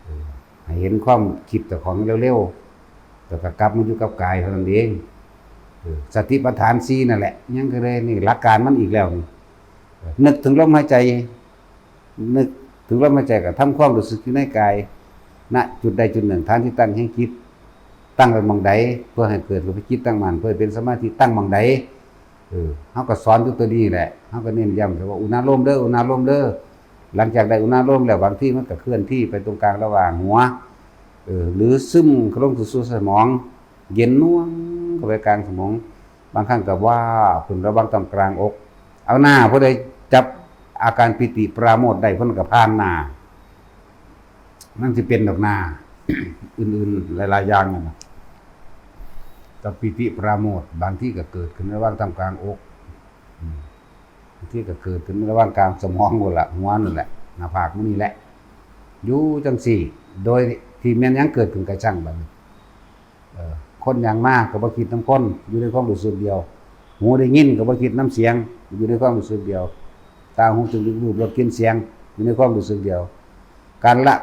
เออ ให้เห็นความคิดเจ้าของเร็วๆ แล้วก็กลับมาอยู่กับกายเท่านั้นเอง เออ สติปัฏฐานสี่นั่นแหละ ยังก็เลยนี่หลักการมันอีกแล้วนี่ เออ นึกถึงลมหายใจ นึกถึงลมหายใจก็ทำความรู้สึกอยู่ในกาย ณ จุดใดจุดหนึ่ง ฐานที่ตั้งแห่งจิต ตั้งไว้หม่องใด เพื่อให้เกิดกับจิตตั้งมั่น เพื่อให้เป็นสมาธิตั้งหม่องใด เออ เฮาก็สอนอยู่ตัวนี้แหละ เฮาก็เน้นย้ำแต่ว่าอุณาโลมเด้อ อุณาโลมเด้อ หลังจากได้อุณาโลมแล้ว บางทีมันก็เคลื่อนที่ไปตรงกลางระหว่างหัว เออ หรือซึมเข้าลงสู่สมอง เย็นน่วงเข้าไปกลางสมอง บางครั้งก็วาบขึ้นระหว่างตรงกลางอก เอาหน้า ผู้ใดจับอาการปีติปราโมทย์ได้ เพิ่นก็ผ่านหน้า มันสิเป็นดอกหน้า อื่นๆ หลายๆ อย่างนั่นน่ะ กับปีติปราโมทย์ บางทีก็เกิดขึ้นระหว่างตรงกลางอก อืม บางทีก็เกิดขึ้นระหว่างกลางสมองนั่นแหละ หัวนั่นแหละ หน้าผากมันนี่แหละ อยู่จังซี่ โดยที่แม่นหยังเกิดขึ้นก็ช่างบัดนี้ เออ คนย่างมาก็บ่คิดนำคน อยู่ในความรู้สึกเดียว หูได้ยินก็บ่คิดนำเสียง อยู่ในความรู้สึกเดียว ตาหูจมูกลิ้นรสกลิ่นเสียง อยู่ในความรู้สึกเดียว การละ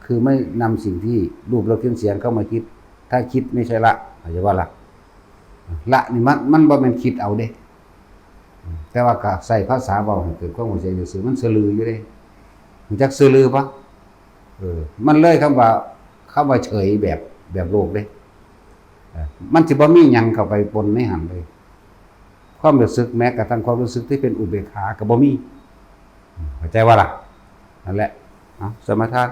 คือไม่นำสิ่งที่รูปรสกลิ่นเสียงเข้ามาคิด ถ้าคิดไม่ใช่ละ เข้าใจบ่ล่ะ ละนี่มัน มันบ่แม่นคิดเอาเด้ แต่ว่าก็ใช้ภาษาเว้าให้เกิดความเข้าใจซื่อๆ มันซื่อลืออยู่เด้ รู้จักซื่อลือบ่ เออ มันเลยคำว่า คำว่าเฉยแบบ แบบโลกเด้ เออ มันสิบ่มีหยังเข้าไปปนในหั้นเลย ความรู้สึก แม้กระทั่งความรู้สึกที่เป็นอุเบกขาก็บ่มี เข้าใจบ่ล่ะ นั่นแหละ เอา สมาทาน